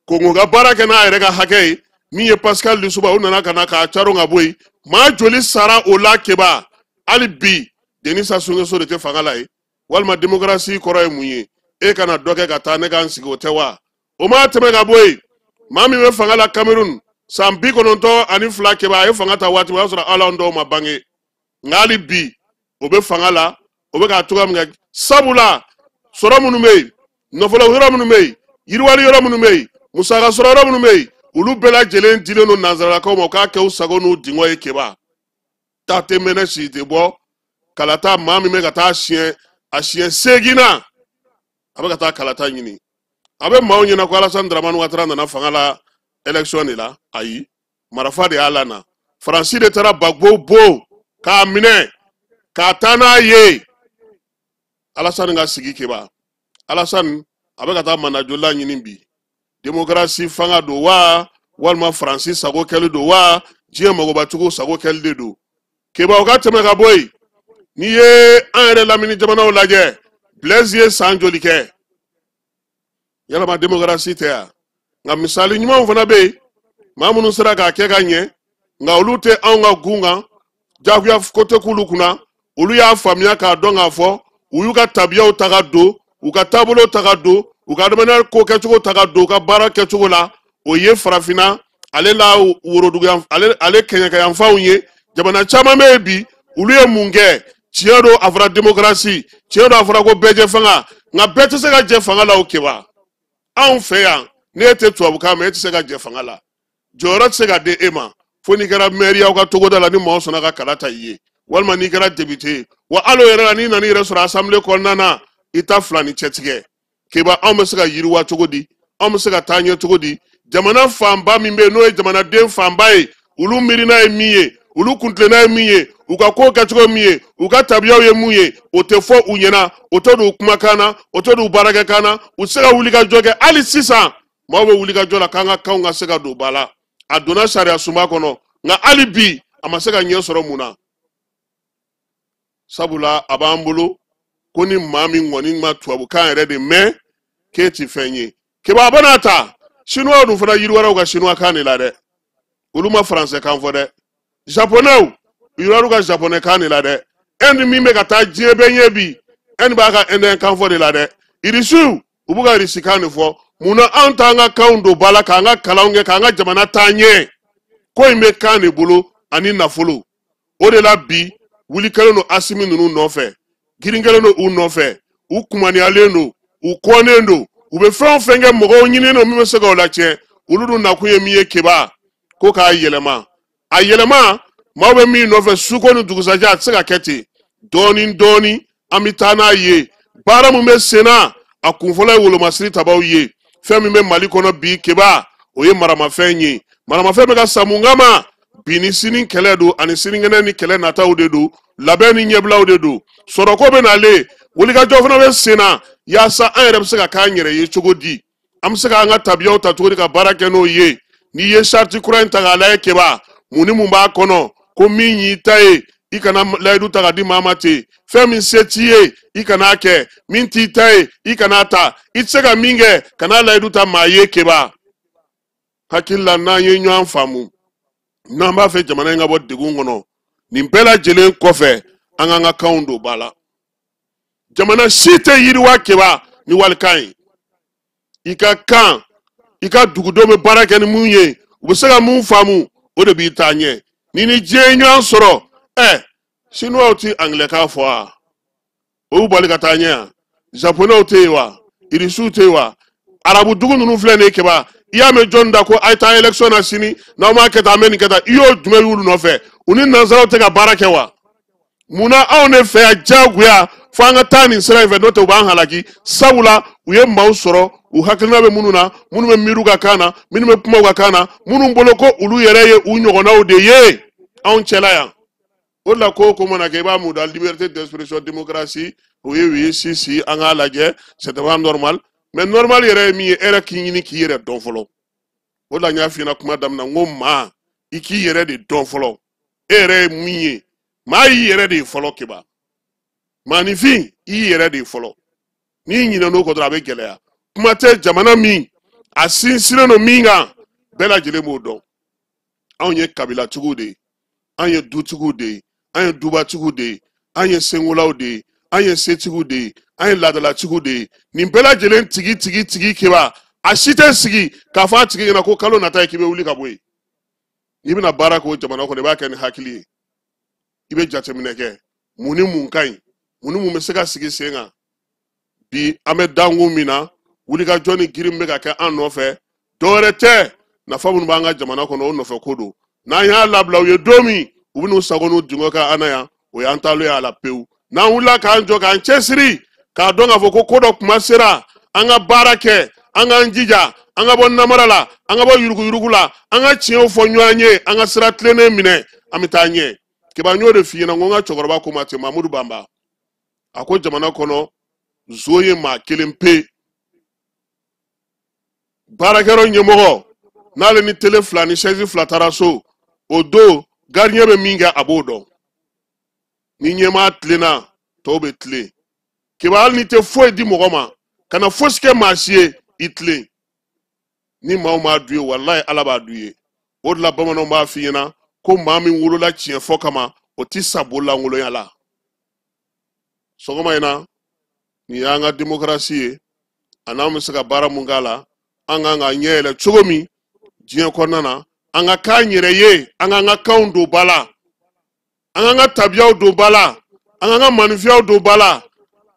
Kongo ka baara kɛ n'a yɛrɛ ka hakɛ ye. Min ye Pascal Lissouba, o nana ka na k'a caron ka bɔ yen. Maa joli sara o la Keba? Hali bi Denis Sassou Nguesso de tɛ fanga la ye. Walima démocratie kɔrɔ ye mun ye? E kana dɔ kɛ ka taa ne ka n sigi, o tɛ wa? O ma tɛmɛ ka bɔ yen, maa min bɛ fanga la Cameroun san 92 Keba, a ye fanga ta waati min, o y'a sɔrɔ hali anw dɔw ma bange. Nka hali bi o bɛ fanga la, o bɛ k'a cogoya min kɛ. Sabula sɔrɔ minnu bɛ yen, nafolo yɔrɔ minnu bɛ yen, yiriwali yɔrɔ minnu bɛ yen, musaka sɔrɔ yɔrɔ minnu bɛ yen, olu bɛɛ lajɛlen dilen don nanzaralakaw ma u k'a kɛ u sago n'u dingɔ ye. Keba ta tɛ mɛnɛ, si tɛ bɔ kalata. Maa min bɛ ka taa siɲɛ a siɲɛ 8 na, a bɛ ka taa kalata ɲini. A bɛ maaw ɲɛna ko Alassane Dramane Ouattara nana fanga la élection de la. Ayi, marifa de y'a lana. Faransi de taara Gbagbo bon k'a minɛ k'a taa n'a ye. Alassane ka sigi Keba, Alassane a bɛ ka taa mandat jolila ɲini bi. Démocratie fanga don wa, walima Faransi sago kɛli don wa, diɲɛ magobatigiw sago kɛli de don? Keba, o ka tɛmɛ ka bɔ yen, n'i ye an yɛrɛ lamini jamanaw lajɛ, Blaise ye san joli kɛ? Yalama démocratie tɛ yan? Nka misali ɲumanw fana bɛ yen, maa minnu sera k'a kɛ ka ɲɛ, nka olu tɛ anw ka gun kan, jagoya ko tɛ k'olu kunna. Olu y'a faamuya k'a dɔn k'a fɔ u y'u ka tabiyaw ta ka don, u ka taabolo ta ka don, u ka adamadenya ko kɛcogo ta ka don u ka baara kɛcogo la. O ye farafinna ale la woroduguyan, ale kɛɲɛkayanfanw ye. Jamana caman bɛ yen bi, olu ye mun kɛ? Tiɲɛ don a fɔra démocratie, tiɲɛ don a fɔra ko bɛɛ jɛ fanga, nka bɛɛ tɛ se ka jɛ fanga la o Keba. Anw fɛ yan, n'e tɛ tubabukan mɛn, e tɛ se ka jɛ fanga la. Jɔyɔrɔ tɛ se ka di e ma fo n'i kɛra maire y'aw ka togoda la, ni maaw sɔnna ka kala ta i ye, walima n'i kɛra député ye. Wa hali o yɛrɛ la, n'i nana i yɛrɛ sɔrɔ assemblée kɔnɔna na, i ta fila ni cɛtigɛ. Keba, anw bɛ se ka yiriwa cogo di? Anw bɛ se ka taa ɲɛ cogo di? Jamana fanba min bɛ yen, n'o ye jamanaden fanba ye, olu miirina ye min ye, olu kuntilenna ye min ye, u ka ko kɛcogo min ye, u ka tabiyaw ye mun ye, o tɛ fɔ u ɲɛna, o tɛ don u kumakan na, o tɛ don u baarakɛkan na. U tɛ se ka wuli ka jɔ kɛ. Hali sisan maaw bɛ wuli ka jɔ la k'an ka kanw ka se ka don ba la. A donna sariya sunba kɔnɔ, nka hali bi a ma se ka ɲɛ sɔrɔ. Mun na? Sabula a b'an bolo ko ni maa min kɔni ma tubabukan yɛrɛ de mɛn, k'e ti fɛn ye. Keba, a bɛna ta Chinois dun fana yiriwara u ka chinois kan de la dɛ, olu ma français kan fɔ dɛ. Japonais, u yiriwara u ka japonais kan de la dɛ. Inde min bɛ ka taa diɲɛ bɛɛ ɲɛ bi, Inde b'a ka indien kan fɔ de la dɛ. Irisiw, u b'u ka irisi kan de fɔ. Mun na anw t'an ka kanw don ba la k'an ka kalanw kɛ, k'an ka jamana taa ɲɛ? Ko in bɛ kan de bolo ani nafolo. O de la bi wuli kɛlen don Asimi ninnu nɔfɛ, girin kɛlen don u nɔfɛ, u kumaniyalen don, u kɔnnen don, u bɛ fɛn o fɛn kɛ, mɔgɔw ɲininen don min bɛ se k'o latiɲɛ. Olu dun nakun ye min ye Keba, ko k'a yɛlɛma, a yɛlɛma. Maaw bɛ min nɔfɛ suko ni dugusajɛ, a tɛ se ka kɛ ten. Dɔɔni dɔɔni an bɛ taa n'a ye. Baara min bɛ sen na, a kunfɔlɔ ye wolomasiri tabaw ye. Fɛn min bɛ Mali kɔnɔ bi Keba, o ye maramafɛn ye. Maramafɛn bɛ ka san mun kama bi? Ni sini kɛlɛ don, ani sinikɛnɛ ni kɛlɛ nataw de don, labɛn ni ɲɛbilaw de don. Sɔrɔko bɛ nalen, wulikajɔ fana bɛ sen na yaasa an yɛrɛ bɛ se ka k'an yɛrɛ ye cogo di, an bɛ se k'an ka tabiyaw ta cogo di ka baara kɛ n'o ye. N'i ye sariti kura in ta k'a lajɛ Keba, mun ni mun b'a kɔnɔ? Ko min y'i ta ye, i kana layidu ta ka di maa ma ten. Fɛn min se t'i ye, i kan'a kɛ. Min t'i ta ye, i kan'a ta. I tɛ se ka min kɛ, kana layidu ta maa ye. Keba, hakili la, n'an ye ɲɔgɔn faamu, n'an b'a fɛ jamana in ka bɔ degun kɔnɔ, nin bɛɛ lajɛlen kɔfɛ, an k'an ka kanw don ba la. Jamana si tɛ yiriwa Keba ni walikan ye. I ka kan, i ka dugudenw bɛ baara kɛ ni mun ye, u bɛ se ka mun faamu, o de b'i taa ɲɛ. Ni ni diɲɛ ye ɲɔgɔn sɔrɔ, Chinois ti anglais kan fɔ wa? O y'u bali ka taa ɲɛ yan. Japonais tɛ yen wa? Irisiw tɛ yen wa? Arabu dugu ninnu filɛ nin ye Keba, i y'a mɛn jɔn da ko a ye taa élection na sini, n'aw m'a kɛ tan, an bɛ nin kɛ tan? I y'o jumɛn y'olu nɔfɛ? U ni nanzaraw tɛ ka baara kɛ wa? Munna anw de fɛ yan diyagoya fo an ka taa nin sira in fɛ? N'o tɛ, u b'an halaki. Sabula u ye maaw sɔrɔ, u hakilina bɛ minnu na, minnu bɛ miiri u ka kan na, minnu bɛ kuma u ka kan na, minnu bolo ko olu yɛrɛ ye u ɲɔgɔnnaw de ye anw cɛla yan. O de la, ko o ko mana kɛ, i b'a mun da liberté d'expression, démocratie, o ye oui, si si, an k'a lajɛ, c'est pas normal. Mais normal yɛrɛ ye min ye, e yɛrɛ k'i ɲini k'i yɛrɛ dɔn fɔlɔ. O de la n y'a f'i ɲɛna kuma daminɛ, n ko maa, i k'i yɛrɛ de dɔn fɔlɔ, e yɛrɛ ye mun ye. Maa y'i yɛrɛ de ye fɔlɔ Keba. Maaninfin i y'i yɛrɛ de ye fɔlɔ. N'i ɲinɛn'o kɔ dɔrɔn a bɛ gɛlɛya. Kuma tɛ jamana min a sinsinnen don min kan bɛɛ lajɛlen b'o dɔn. Anw ye kabilatigiw de ye, an ye dutigiw de ye, an ye dubatigiw de ye, an ye sengolaw de ye, an ye setigiw de ye, an ye laadalatigiw de ye. Nin bɛɛ lajɛlen tigi tigi tigi Keba, a si tɛ sigi k'a fɔ a tigi ɲɛna ko kalo nata ye k'i bɛ wuli ka bɔ yen. N'i bɛna baara k'o jamana kɔnɔ, i b'a kɛ ni hakili ye. I bɛ jateminɛ kɛ mun ni mun ka ɲi, mun ni mun bɛ se ka sigi sen kan. Bi an bɛ dankun min na, wulikajɔ ni girin bɛ ka kɛ an nɔfɛ, dɔwɛrɛ tɛ, nafa minnu b'an ka jamana kɔnɔ o nɔfɛ ko don. N'an y'a labila u ye don min, u bɛn'u sago n'u dungɔ kɛ an na yan, o y'an taalen ye a la pewu. N'an wulila k'an jɔ k'an cɛsiri k'a dɔn k'a fɔ ko ko dɔ kuma sera, an ka baara kɛ, an k'an jija, an ka bɔ namara la, an ka bɔ yuruguyurugu la, an ka tiɲɛw fɔ ɲɔgɔn ye, an ka sira tilennen minɛ, an bɛ taa ɲɛ. Keba, n y'o de f'i ɲɛna, n ko n ka cɛkɔrɔba ko ma ten, Mamudu Banba. A ko jamana kɔnɔ zon ye maa kelen pe. Baarakɛyɔrɔ ɲɛmɔgɔ n'ale ni tele fila ni sɛzi fila taara so, o don gardien bɛ min kɛ a b'o dɔn. Ni ɲɛmaa tilenna, tɔw bɛ tilen. Keba, hali n'i tɛ foyi di mɔgɔ ma, kana fosi kɛ maa si ye, i tilen. Ni maaw m'a du ye, walayi Ala b'a du ye. O de la bamananw b'a f'i ɲɛna ko maa min wolola tiɲɛ fɔ kama, o ti sa bololankolonya la. Sɔgɔma in na, nin y'an ka demokarasi ye, a n'an bɛ se ka baara mun k'a la, an kan ka ɲɛ yɛlɛ cogo min diɲɛ kɔnɔna na, an ka k'an yɛrɛ ye, an k'an ka kanw don ba la, an k'an ka tabiyaw don ba la, an k'an ka maninfiyaw don ba la,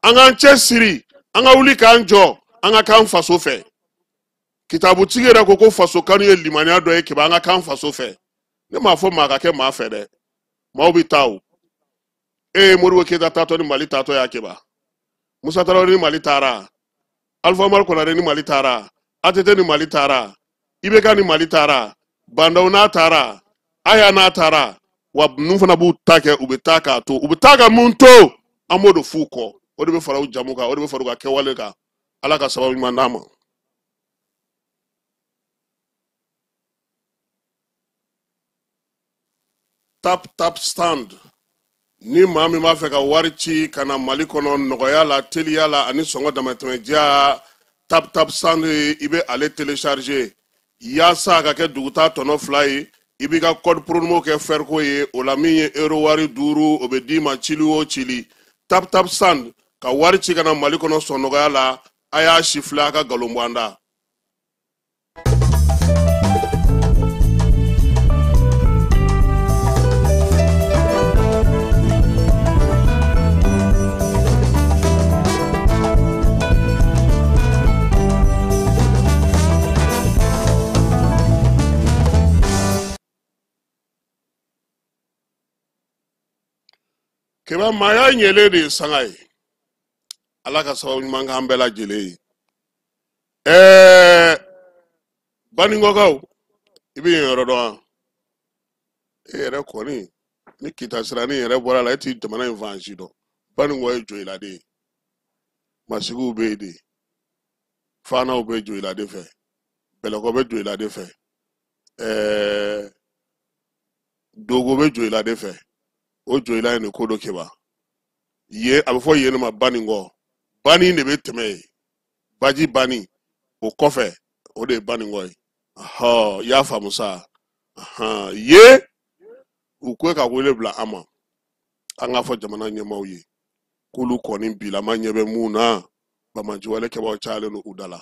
an k'an cɛ siri, an ka wuli k'an jɔ, an ka k'an faso fɛ. Kitabutigi yɛrɛ ko ko faso kanu ye limaniya dɔ ye Keba, an ka k'an faso fɛ. Ne m'a fɔ maa ka kɛ maa fɛ dɛ, maaw bɛ taa o. E ye Modibo Keyita taatɔ ni Mali taatɔ y'a Keba, Musa Tarawele ni Mali taara, Alifa Umaru Konare ni Mali taara, ATT ni Mali taara, IBK ni Mali taara, Bandaw n'a taara, Aya n'a taara, wa ninnu fana b'u ta kɛ, u bɛ taa k'a to, u bɛ taa ka mun to, an b'o de f'u kɔ. O de bɛ fara u jamu kan, o de bɛ fara u ka kɛwale kan. Ala ka sababu ɲuman d'an ma. Tap tap stand. Ni maa min b'a fɛ ka wari ci ka na Mali kɔnɔ nɔgɔya la, teliya la ani sɔngɔ damatɛmɛdiya, tap tap stand i bɛ ale télécharger yaasa a ka kɛ duguta tɔnɔ 2 ye. I b'i ka code promo kɛ fɛriko ye, o la min ye euro wari 5 o bɛ d'i ma cili o cili. Tap tap stand ka wari ci ka na Mali kɔnɔ sɔn nɔgɔya la, a y'a si filɛ a ka nkalon bɔ an da. Keba, maaya ɲɛlen de ye sanga ye. Ala ka sababu ɲuman k'an bɛɛ lajɛlen ye. Baninkɔkaw, i bɛ yen yɔrɔ dɔn wa? E yɛrɛ kɔni, ni kita siranin yɛrɛ bɔra la, e t'i jamana in fan si dɔn. Baninkɔ ye Joyila de ye. Masigiw bɛ yen de. Fanaw bɛ Joyila de fɛ. Bɛlɛkɔ bɛ Joyila de fɛ. Dogo bɛ Joyila de fɛ. O Joyila in de ko dɔ Keba. Yen, a bɛ fɔ yen de ma Baninkɔ. Bani de bɛ tɛmɛ yen. Baji bani, o kɔfɛ, o de ye Baninkɔ ye. Ɔhɔ, i y'a faamu sa. Yen, u ko ka wele bila an ma. An k'a fɔ jamana ɲɛmaaw ye k'olu kɔni bilama ɲɛ bɛ mun na, banbaanciwale kɛbaaw cayalen don u da la.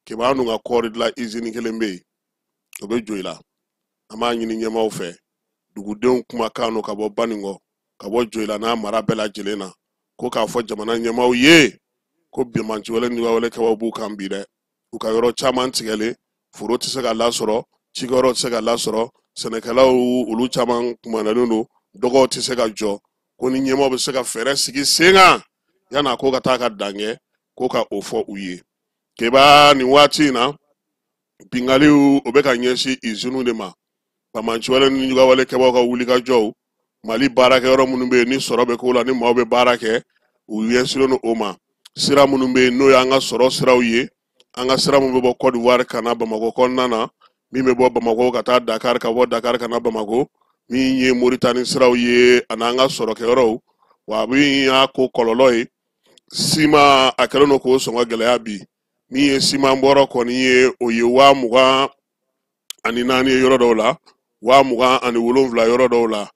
Keba, an dun ka kɔɔri dilan izini kelen bɛ yen, o bɛ Joyila. An b'a ɲini ɲɛmaaw fɛ, dugudenw kumakan don ka bɔ Baninkɔ, ka bɔ Joyila n'a mara bɛɛ lajɛlen na, ko k'a fɔ jamana ɲɛmaaw ye ko banbaanciwale ni wale kɛbaaw b'u kan bi dɛ. U ka yɔrɔ caman tigɛlen, foro tɛ se ka lasɔrɔ, cikɛyɔrɔ tɛ se ka lasɔrɔ, sɛnɛkɛlaw olu caman kumanalen don, dɔgɔw tɛ se ka jɔ, ko ni ɲɛmaaw bɛ se ka fɛɛrɛ sigi sen kan yan'a ko ka taa ka dan kɛ, ko ka o fɔ u ye. Keba, nin waati in na, bingaliw o bɛ ka ɲɛsin iziniw de ma. Banbaanciwale ni ɲugawale kɛbaaw ka wulikajɔw, Mali baarakɛyɔrɔ minnu bɛ yen ni sɔrɔ bɛ k'o la, ni maaw bɛ baara kɛ, u ɲɛsinnen don o ma. Sira minnu bɛ yen n'o y'an ka sɔrɔ siraw ye, an ka sira min bɛ bɔ Côte d'Ivoire ka na Bamakɔ kɔnɔna na, min bɛ bɔ Bamakɔ ka taa Dakar, ka bɔ Dakar ka na Bamakɔ, Min ye Moritani siraw ye an'an ka sɔrɔkɛyɔrɔw, wa min y'a ko kɔlɔlɔ ye, siman a kɛlen don k'o sɔngɔ gɛlɛya bi. Min ye siman bɔrɔ kɔni ye, o ye 24,000 ye yɔrɔ dɔw la, 27,000 yɔrɔ dɔw la.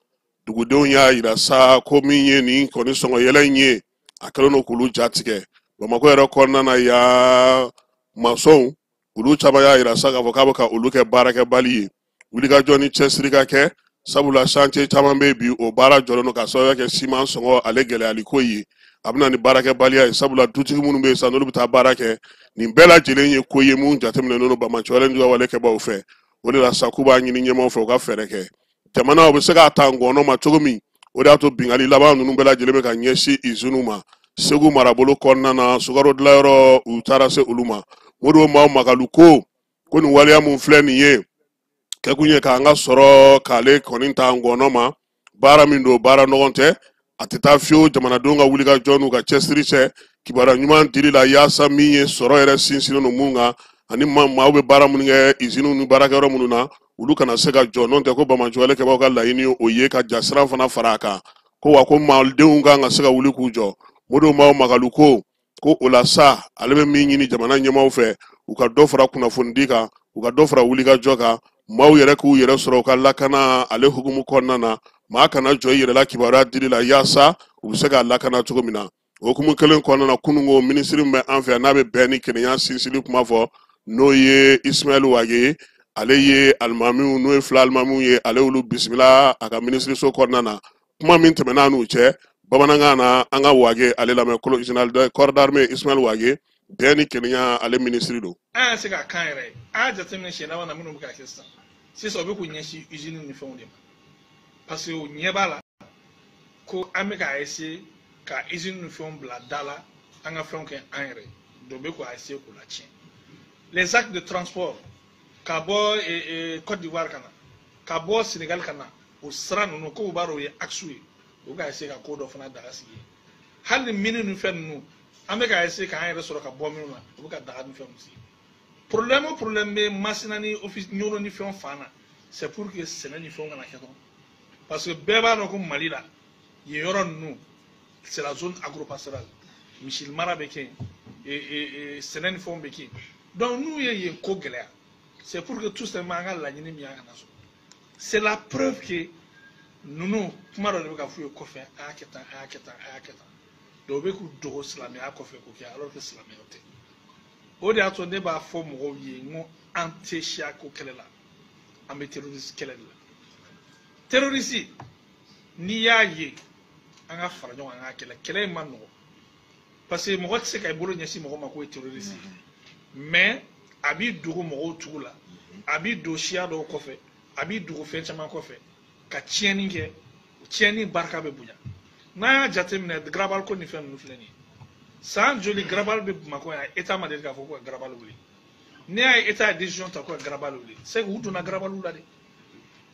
Dugudenw y'a yira sa ko min ye nin kɔni sɔngɔ yɛlɛ in ye, a kɛlen don k'olu jatigɛ. Bamakɔ yɛrɛ kɔnɔna na yan, masɔnw olu caman y'a yira sa k'a fɔ k'a bɛ ka olu kɛ baarakɛbali ye. Wulikajɔ ni cɛsiri ka kɛ, sabula chantier caman bɛ bi, o baara jɔlen don ka sababuya kɛ siman sɔngɔ ale gɛlɛyali ko ye. A bɛ na ni baarakɛbaliya ye, sabula dutigi minnu bɛ yen sa, n'olu bɛ taa baara kɛ, nin bɛɛ lajɛlen ye ko ye mun jateminɛnen don banbaanciwale ni wale kɛbaaw fɛ. O de la sa k'u b'a ɲini ɲɛmaaw fɛ u ka fɛɛrɛ kɛ, jamana o bɛ se k'a ta ngɔnɔ ma cogo min. O de y'a to binkanni laban ninnu bɛɛ lajɛlen bɛ ka ɲɛsin iziniw ma Segu marabolo kɔnɔna na. Sukaro dilanyɔrɔ, u taara se olu ma. Modibo Mao Magalu ko nin waleya mun filɛ nin ye, kɛkun ye k'an ka sɔrɔ k'ale kɔni ta ngɔnɔ ma. Baara min don, baara nɔgɔn tɛ, a tɛ taa fiyewu jamanadenw ka wulikajɔ n'u ka cɛsiri cɛ kibaruya ɲuman dili la, yaasa min ye sɔrɔ yɛrɛ sinsinnen don mun kan, ani maaw bɛ baara minnu kɛ iziniw ni baarakɛyɔrɔ minnu na, olu kana se ka jɔ. N'o tɛ ko banbaanciwale kɛbaaw ka laɲini o ye ka jasira fana fara a kan, ko wa ko malidenw kan ka se ka wuli k'u jɔ. Modibo Mao Magalu ko o la sa, ale bɛ min ɲini jamana ɲɛmaaw fɛ, u ka dɔ fara kunnafonidi kan, u ka dɔ fara wulikajɔ kan, maaw yɛrɛ k'u yɛrɛ sɔrɔ u ka lakana ale hukumu kɔnɔna na. Maa kana jɔ i yɛrɛ la kibaruya dili la, yaasa u bɛ se ka lakana cogo min na. O hukumu kelen kɔnɔna na, kununko minisiri min bɛ an fɛ yan, n'a bɛ bɛn ni kelenya sinsili kuma fɔ, n'o ye Ismaël Wagué ye, ale ye alimamiw, n'o ye fila alimamiw ye, ale y'olu bisimila a ka minisiriso kɔnɔna na. Kuma min tɛmɛna n'u cɛ bamanankan na, an ka Wagué ale lamɛn. Général de corps d'armée Ismaël Wagué, bɛn ni kelenya ale minisiri don. An y'a se k'a kan yɛrɛ ye, an y'a jateminɛ siɲɛ laban na minnu bɛ ka kɛ sisan sisan, u bɛ k'u ɲɛsin usine ni fɛnw de ma, parce que u ɲɛ b'a la ko an bɛ k'a essayer ka usine ni fɛnw bila da la, an ka fɛnw kɛ an yɛrɛ ye. Donc u bɛ k'a essayer k'u latiɲɛ. Les actes de transport ka bɔ Côte d'Ivoire ka na, ka bɔ Sénégal ka na, o sira ninnu k'u b'a dɔn o ye axe ye, u bɛ ka essayer ka ko dɔ fana daga sigi yen. Hali ni mine ni fɛn ninnu, an bɛ ka essayer k'an yɛrɛ sɔrɔ ka bɔ minnu na, u bɛ ka daga ni fɛnw sigi. Problème o problème bɛ Masina ni office Ɲɔrɔ ni fɛnw fan na, c'est pour que sɛnɛ ni fɛnw kana kɛ dɔrɔn, parce que bɛɛ b'a dɔn ko Mali la yen yɔrɔ ninnu, c'est la zone agropastorale, misi mara bɛ kɛ yen, sɛnɛ ni fɛnw bɛ kɛ yen. Donc n'u ye yen ko gɛlɛya, c'est pour que tout simplement an ka laɲini min y'an kana sɔrɔ. C'est la preuve que ninnu kuma dɔ de bɛ ka f'u ye kɔfɛ, a y'a kɛ tan, a y'a kɛ tan, a y'a kɛ tan. Donc u bɛ k'u dogo silamɛya kɔfɛ k'o kɛ, alors que silamɛya tɛ. O de y'a to ne b'a fɔ mɔgɔw ye n ko an tɛ siya ko kɛlɛ la, an bɛ terroriste kɛlɛ de la. Terroriste, n'i y'a ye, an ka fara ɲɔgɔn kan, an ka kɛlɛ. Kɛlɛ in ma nɔgɔn, parce que mɔgɔ tɛ se ka i bolo ɲɛsin mɔgɔ ma k'o ye terroriste ye, mais a b'i dogo mɔgɔw tugu la, a b'i don siya dɔw kɔfɛ, a b'i dogo fɛn caman kɔfɛ ka tiɲɛni kɛ. Tiɲɛni barika bɛ bonya. N'an y'a jateminɛ, garabali ko ni fɛn ninnu filɛ nin ye, san joli garabali bɛ Bamakɔ yan, État ma deli k'a fɔ ko ka garabali wuli. N'i y'a ye État ye décision ta ko ka garabali wuli, c'est que u donna garabaliw la de.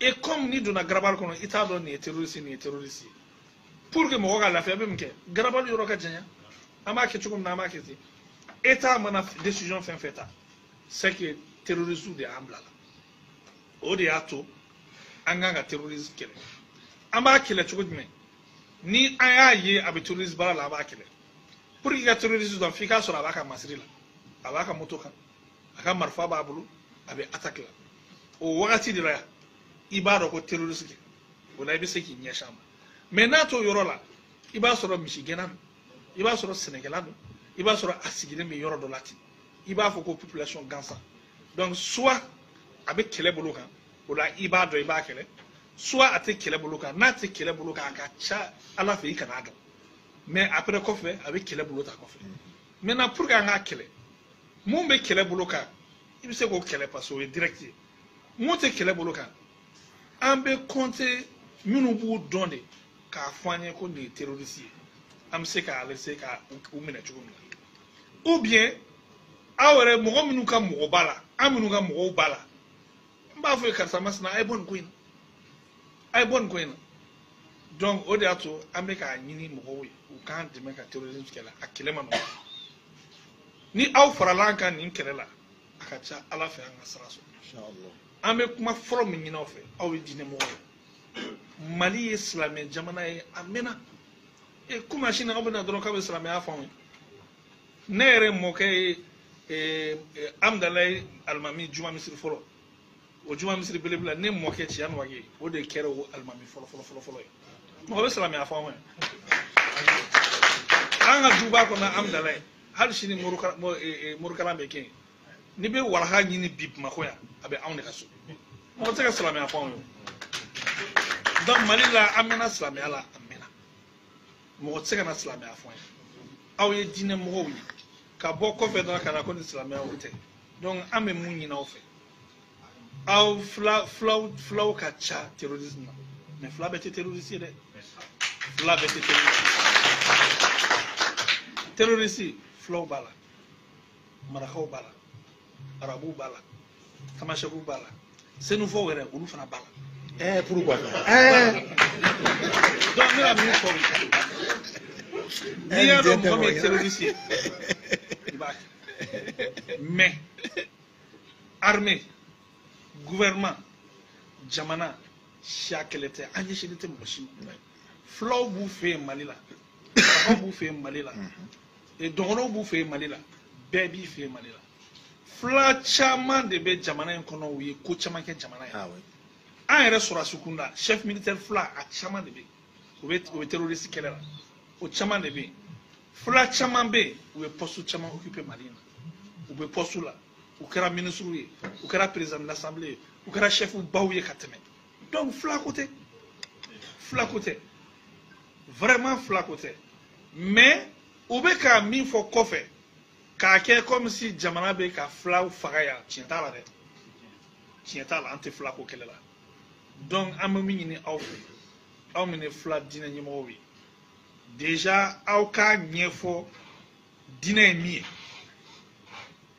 Et comme n'i donna garabali kɔnɔ, i t'a dɔn nin ye terroriste, nin ye terroriste ye. Pour que mɔgɔ ka lafiya, bɛ min kɛ, garabali yɔrɔ ka janya, an b'a kɛ cogo min na, an b'a kɛ ten. État mana décision fɛn fɛn ta, c'est que terroriste de y'an bila la. O de y'a to an kan ka terroriste kɛlɛ. An b'a kɛlɛ cogo jumɛn? Ni an y'a ye a bɛ terroriste baara la, an b'a kɛlɛ. Pour que i ka terroriste dɔn, f'i k'a sɔrɔ a b'a ka masiri la, a b'a ka moto kan, a ka marifa b'a bolo, a bɛ attaque la. O wagati de la i b'a dɔn ko terroriste kɛ, o la i bɛ se k'i ɲɛsin a ma. Mais n'a t'o yɔrɔ la, i b'a sɔrɔ misigɛnna don, i b'a sɔrɔ sɛnɛkɛla don, i b'a sɔrɔ a sigilen bɛ yɔrɔ dɔ la ten, i b'a fɔ ko population gansan. Donc soit a bɛ kɛlɛ bolo kan, o la i b'a dɔn, i b'a kɛlɛ, soit a tɛ kɛlɛ bolo kan. N'a tɛ kɛlɛ bolo kan, a ka ca Ala fɛ i kan'a dɔn, mais après kɔfɛ a bɛ kɛlɛ bolo ta kɔfɛ. Maintenant pour que an k'a kɛlɛ, mun bɛ kɛlɛ bolo kan, i bɛ se k'o kɛlɛ parce que o ye direct ye. Mun tɛ kɛlɛ bolo kan, an bɛ compter minnu b'u dɔn de k'a fɔ an ye ko nin ye terroriste ye, an bɛ se k'a essayer ka u minɛ cogo min na. Ou bien aw yɛrɛ mɔgɔ minnu ka mɔgɔ b'a la, an minnu ka mɔgɔw b'a la, n b'a fɔ ye karisa masina, a ye bɔ nin ko in na, a ye bɔ nin ko in na. Donc o de y'a to an bɛ k'a ɲini mɔgɔw ye u k'an dɛmɛ ka terrorisme kɛlɛ. A kɛlɛ ma nɔgɔn. Ni aw farala an kan nin kɛlɛ la, a ka ca Ala fɛ an ka sira sɔrɔ. An bɛ kuma fɔlɔ min ɲini aw fɛ, aw ye diinɛ mɔgɔw ye. Mali ye silamɛ jamana ye a mɛnna. E komi a sini aw bɛna dɔrɔn k'aw bɛ silamɛya fɔ anw ye. Ne yɛrɛ mɔkɛ ye Amudalayi alimami juma misiri fɔlɔ, o juma misiri belebele la, ne mɔkɛ Tiɲani Wage, o de kɛra o alimami fɔlɔ fɔlɔ fɔlɔ fɔlɔ ye. Mɔgɔ bɛ silamɛya fɔ anw ye. An ka duba kɔnɔ Amudalayi, hali sini morikalan bɛ kɛ yen. N'i bɛ walaha ɲini bi Bamakɔ yan, a bɛ anw de ka so. Mɔgɔ tɛ se ka silamɛya fɔ anw ye. Donc Mali la, an mɛnna silamɛya la, a mɛnna. Mɔgɔ tɛ se ka na silamɛya fɔ an ye. Aw ye diinɛ mɔgɔw ye, ka bɔ kɔfɛ dɔrɔn ka na ko ni silamɛya, o tɛ. Donc an bɛ mun ɲini aw fɛ? Aw filaw ka ca terrorisme na, mais fila bɛɛ tɛ terroriste ye dɛ. Fila bɛɛ tɛ terroriste. Terroriste, filaw b'a la, marakaw b'a la, arabuw b'a la, tamasɛkiw b'a la, senufɔw yɛrɛ olu fana b'a la. Pourquoi? Donc n bɛna min fɔ, n'i y'a dɔn mɔgɔ min ye terroriste ye, i b'a kɛ. Mais armée, gouvernement, jamana, siya kɛlɛ tɛ, an ɲɛsinnen tɛ mɔgɔ si ma. Filaw b'u fɛ yen Mali la, marakaw b'u fɛ yen Mali la, dɔgɔnɔw b'u fɛ yen Mali la, bɛɛ b'i fɛ yen Mali la. Fila caman de bɛ jamana in kɔnɔ, u ye ko caman kɛ jamana ye. An yɛrɛ sɔrɔdasi kunda, chef militaire fila, a caman de bɛ yen, u bɛ terroriste kɛlɛ la, o caman de bɛ yen. Fila caman bɛ yen, u bɛ poste caman occupé Mali in na, u bɛ poste la, u kɛra ministre ye, u kɛra président de l'assemblée ye, u kɛra chef baw ye ka tɛmɛ. Donc fila ko tɛ, fila ko tɛ, vraiment fila ko tɛ. Mais u bɛ ka min fɔ kɔfɛ k'a kɛ comme si jamana bɛ ka filaw faga yan, tiɲɛ t'a la dɛ, tiɲɛ t'a la, an tɛ fila ko kɛlɛ la. Donc an bɛ min ɲini aw fɛ, aw minnu ye fila diinɛ ɲɛmɔgɔw ye, déjà aw k'a ɲɛfɔ diinɛ ye min ye,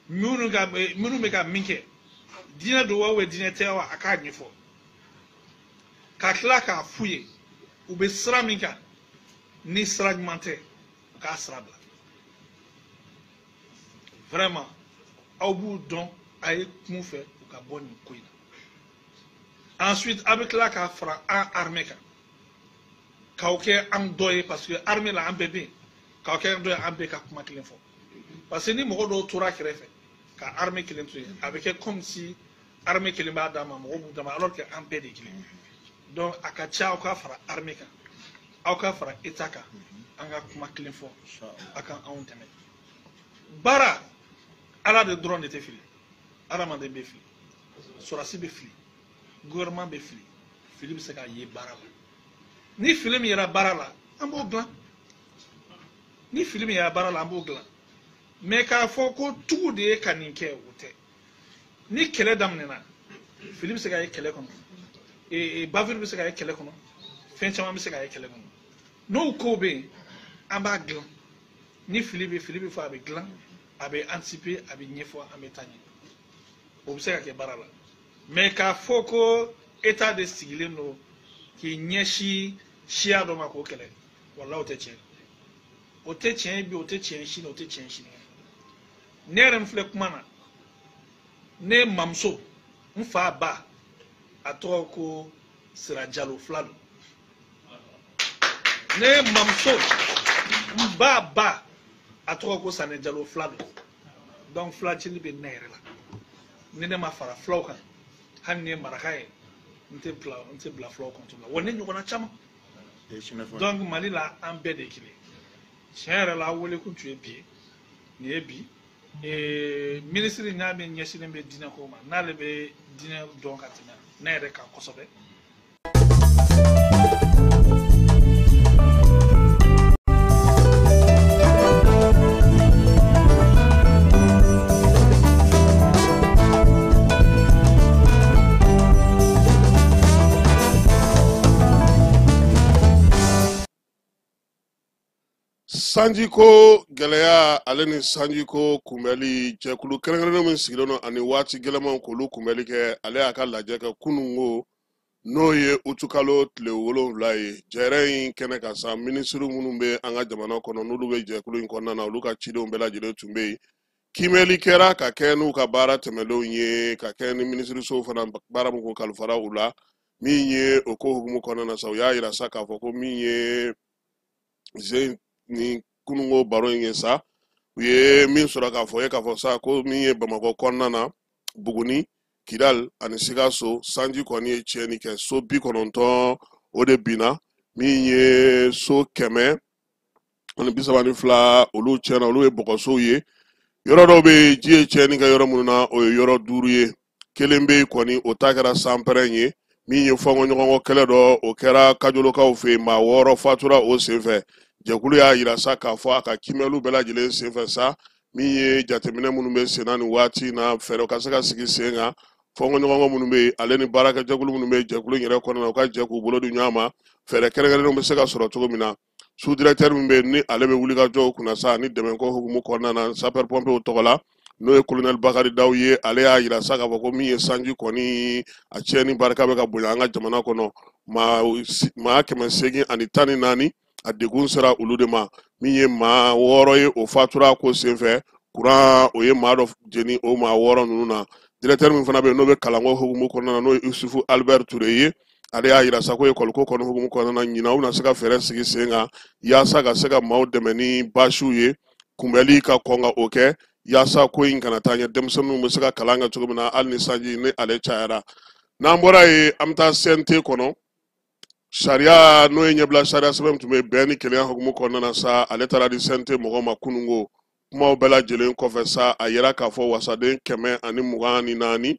minnu bɛ ka min kɛ, diinɛ don wa ou diinɛ tɛ wa, a k'a ɲɛfɔ, ka tila k'a f'u ye u bɛ sira min kan, ni sira ɲuman tɛ, u k'a sira bila. Vraiment aw b'u dɔn, a ye kun fɛ u ka bɔ nin ko in na. Ensuite a bɛ tila k'a fara an armée kan, k'aw kɛ an dɔ ye, parce que armée la an bɛɛ bɛ yen, k'aw kɛ an dɔ ye, an bɛɛ ka kuma kelen fɔ. Parce que ni mɔgɔ dɔw tora kɛrɛfɛ ka armée kelen to yen, a bɛ kɛ comme si armée kelen b'a d'a ma, mɔgɔw b'u d'a ma, alors que an bɛɛ de ye kelen. Donc a ka ca aw ka fara armée kan, aw ka fara état kan, an ka kuma kelen fɔ, a ka anw dɛmɛ. Baara ala de dɔrɔn de tɛ fili, adamaden bɛ fili, sɔrɔdasi bɛ fili, gouvernement bɛ fili, fili bɛ se ka ye baara la. Ni fili min yera baara la, an b'o dilan. Ni fili min yera baara la, an b'o dilan. Mais k'a fɔ ko tugu de ye ka nin kɛ, o tɛ. Ni kɛlɛ daminɛna, fili bɛ se ka ye kɛlɛ kɔnɔ, bavure bɛ se ka ye kɛlɛ kɔnɔ, fɛn caman bɛ se ka ye kɛlɛ kɔnɔ. N'o kow bɛ yen, an b'a dilan. Ni fili bɛ fɔ, a bɛ dilan, a bɛ anticiper, a bɛ ɲɛfɔ, an bɛ taa ɲɛ. O bɛ se ka kɛ baara la. Mais k'a fɔ ko état de sigilen don k'i ɲɛsin siya dɔ ma k'o kɛlɛ, walahi o tɛ tiɲɛ. O tɛ tiɲɛ bi, o tɛ tiɲɛ sini, o tɛ tiɲɛ sini. Ne yɛrɛ min filɛ kuma na, ne mamuso, n fa ba, a tɔgɔ ko Sira Jalo, fila don. Ne mamuso, n ba ba, a tɔgɔ ko Sanɛ Jalo, fila don. Donc fila cili bɛ ne yɛrɛ la. Ni ne ma fara filaw kan, hali ni ye maraka ye, n tɛ bila filaw kɔnto la. Wa ne ɲɔgɔnna caman. Donc Mali la, an bɛɛ de ye kelen. Tiɲɛ yɛrɛ la, aw wele kun tun ye bi ye, nin ye bi. Minisiri n'a bɛ ɲɛsinnen bɛ diinɛ ko ma, n'ale bɛ diinɛ dɔn ka tɛmɛ ne yɛrɛ kan kosɛbɛ. Sanjiko gɛlɛya ale ni sanjiko kunbɛli jɛkulu kɛrɛnkɛrɛnnen min sigilen don ani waati gɛlɛmanw k'olu kunbɛli kɛ, ale y'a ka lajɛ kɛ kununko, n'o ye utukalo tile 7 ye. Jɛrɛ in kɛnɛ kan sa, minisiri minnu bɛ an ka jamana kɔnɔ n'olu bɛ jɛkulu in kɔnɔna na, olu ka cidenw bɛɛ lajɛlen tun bɛ yen. Kiimɛli kɛra ka kɛ n'u ka baara tɛmɛnlenw ye, ka kɛ ni minisirisow fana baara min ko kalifara u la. Min ye o ko hukumu kɔnɔna na sa, u y'a yira sa k'a fɔ ko min ye zen ni kununko baro in ye sa, u ye min sɔrɔ k'a fɔ ye k'a fɔ sa ko min ye Bamakɔ kɔnɔna na, Buguni, Kidal ani Sikaso, sanji kɔni ye tiɲɛni kɛ. So 90 o de binna, min ye so 132 olu tiɲɛna, olu ye bɔgɔsow ye. Yɔrɔ dɔw bɛ yen, ji ye tiɲɛni kɛ yɔrɔ minnu na, o ye yɔrɔ 5 ye. Kelen bɛ yen kɔni, o ta kɛra sanpɛrɛn ye. Min ye fɔnkɔɲɔgɔnkɔ kɛlɛ dɔ, o kɛra Kajolokaw fɛ yen, maa 6 fatura o senfɛ. Jɛkulu y'a yira sa k'a fɔ a ka kiimɛliw bɛɛ lajɛlen senfɛ sa, min ye jateminɛ minnu bɛ sen na nin waati in na, fɛɛrɛw ka se ka sigi sen kan. Fɔnkɔɲɔgɔnkɔ minnu bɛ yen, ale ni baarakɛjɛkulu minnu bɛ jɛkulu in yɛrɛ kɔnɔna na, u ka jɛ k'u bolo di ɲɔgɔn ma, fɛɛrɛ kɛrɛnkɛrɛnnenw bɛ se ka sɔrɔ cogo min na. Sous directeur min bɛ yen ni ale bɛ wulikajɔw kunna sa ani dɛmɛko hukumu kɔnɔna na sapeur pompier tɔgɔ la, n'o ye colonel Bakari Daw ye, ale y'a yira sa k'a fɔ ko min ye sanji kɔni a tiɲɛni barika bɛ ka bonya an ka jamana kɔnɔ, maa 814 a degun sera olu de ma. Min ye maa 6 ye, o fatura ko senfɛ. Kuran o ye maa dɔ jeni o maa 6 ninnu na. Directeur min fana bɛ yen n'o bɛ kalanko hukumu kɔnɔna na, n'o ye Yusufu Albert Ture ye, ale y'a yira sa ko ekɔliko kɔni hukumu kɔnɔna na, ɲinan u bɛna se ka fɛɛrɛ sigi sen kan yaasa ka se ka maaw dɛmɛ ni baasiw ye, kunbɛli ka kɔn ka o kɛ yaasa ko in kana taa ɲɛ, denmisɛnninw bɛ se ka kalan kɛ cogo min na hali ni sanji ni ale cayara. N'an bɔra yen, an bɛ taa CNT kɔnɔ. Sariya n'o ye ɲɛbila sariya sɛbɛn min tun bɛ bɛn ni kelenya hukumu kɔnɔna na sa, ale taara di CNT mɔgɔw ma kununko. Kumaw bɛɛ lajɛlen kɔfɛ sa, a yira k'a fɔ wasaden 124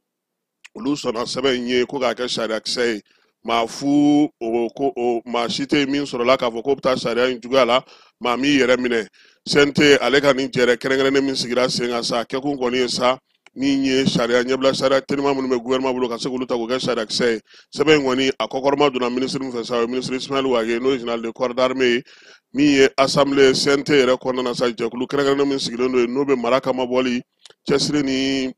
olu sɔnna sɛbɛn in ye ko k'a kɛ sariyakisɛ ye. Maa fu o ko o maa si tɛ yen min sɔrɔla k'a fɔ k'o bɛ taa sariya in juguya la, maa m'i yɛrɛ minɛ. CNT ale ka nin jɛrɛ kɛrɛnkɛrɛnnen min sigira sen kan sa, kɛkun kɔni ye sa min ye sariya ɲɛbila sariya teliman minnu bɛ gouvernement bolo ka se k'olu ta k'o kɛ sariyakisɛ ye. Sɛbɛn in kɔni a kɔkɔrɔma donna minisiri min fɛ sa, o ye minisiri Ismaël Wagué, n'o ye général de corps d'armée ye. Min ye assemblée CNT yɛrɛ kɔnɔna na sa, jɛkulu kɛrɛnkɛrɛnnen min sigilen don yen, n'o bɛ mara kamabɔli cɛsiri ni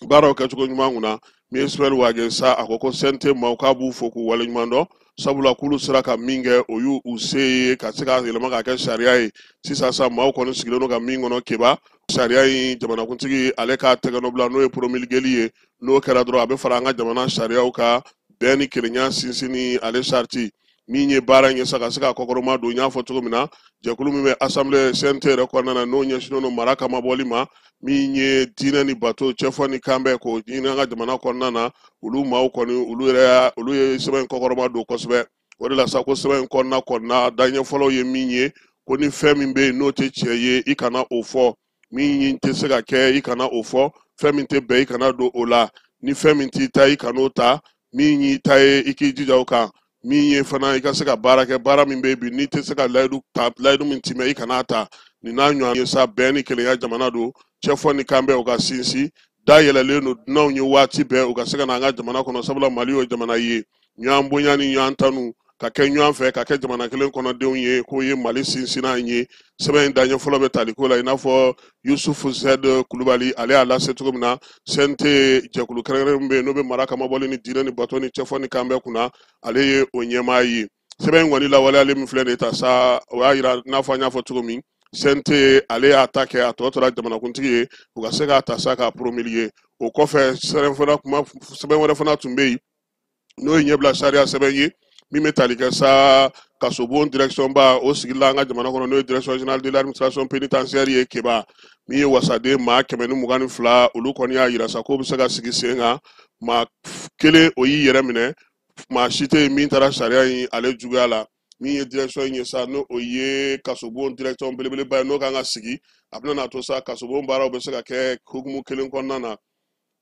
baaraw kɛcogo ɲuman kunna, min ye Ismaël Wagué sa, a ko ko CNT maaw k'a b'u fo k'u waleɲuman dɔn, sabula k'olu sera ka min kɛ o y'u u se ye ka se k'a yɛlɛma k'a kɛ sariya ye. Sisan sa, maaw kɔni sigilen don ka min kɔnɔ Keba, sariya in jamanakuntigi ale k'a tɛgɛnɔ bila, n'o ye promulgueli ye. N'o kɛra dɔrɔn, a bɛ fara an ka jamana sariyaw kan, bɛn ni kelenya sinsinni ale sariti. Min ye baara in ye sa ka se ka kɔkɔrɔma don, n y'a fɔ cogo min na, jɛkulu min bɛ assemblée CNT yɛrɛ kɔnɔna na, n'o ɲɛsinnen don mara kamabɔli ma, min ye diinɛ ni bato cɛfɔ ni kanbɛn k'o ɲini an ka jamana kɔnɔna na, olu maaw kɔni olu yɛrɛ olu ye sɛbɛn in kɔkɔrɔma don kosɛbɛ. O de la sa ko sɛbɛn in kɔnɔna daɲɛ fɔlɔ ye min ye, ko ni fɛn min bɛ yen n'o tɛ tiɲɛ ye, i kana o fɔ, min tɛ se ka kɛ, i kana o fɔ, fɛn min tɛ bɛn, i kana don o la, ni fɛn min t'i ta, i kan'o ta, min y'i ta ye, i k'i jija o kan, min ye fana i ka se ka baara kɛ, baara min bɛ yen bi n'i tɛ se ka layidu ta, layidu min timɛ, i kan'a ta. Nin n'a ɲɔgɔn ye sa, bɛn ni kelenya jamana don, cɛfɔ ni kanbɛn o ka sinsin, da yɛlɛlen don dunanw ye waati bɛɛ u ka se ka na an ka jamana kɔnɔ, sabula Mali y'o jamana ye, ɲɔgɔn bonya ni ɲɔgɔn tanu ka kɛ ɲɔgɔn fɛ, ka kɛ jamana kelen kɔnɔdenw ye, k'o ye Mali sinsinnan ye. Sɛbɛn in daɲɛ fɔlɔ bɛ taliko la, i n'a fɔ Yusufu Z Kulubali ale y'a lase cogo min na, CNT jɛkulu kɛrɛnkɛrɛnnen min bɛ yen n'o bɛ mara kamabɔli ni diinɛ ni bato ni cɛfɔ ni kanbɛn kunna, ale ye o ɲɛmaa ye. Sɛbɛn in kɔni lawaleyalen min filɛ nin ye ta sa, o y'a yira n'a fɔ an y'a fɔ cogo min, CNT ale y'a ta kɛ, a tɔ tora jamanakuntigi ye u ka se k'a ta sa k'a promulguer. O kɔfɛ sɛbɛn wɛrɛ fana tun bɛ yen, n'o ye ɲɛbila sariya sɛbɛn ye min bɛ tali kɛ sa kasobon direction ba o sigila an ka jamana kɔnɔ, n'o ye direction générale de l'administration pénitentiaire ye Keba. Min ye wasaden maa 122 olu kɔni y'a yira sa k'o bɛ se ka sigi sen kan, maa kelen o y'i yɛrɛ minɛ, maa si tɛ yen min taara sariya in ale juguya la. Min ye direction in ye sa, n'o o ye kasobon direction belebeleba ye, n'o kan ka sigi, a bɛna n'a to sa kasobon baaraw bɛ se ka kɛ hukumu kelen kɔnɔna na.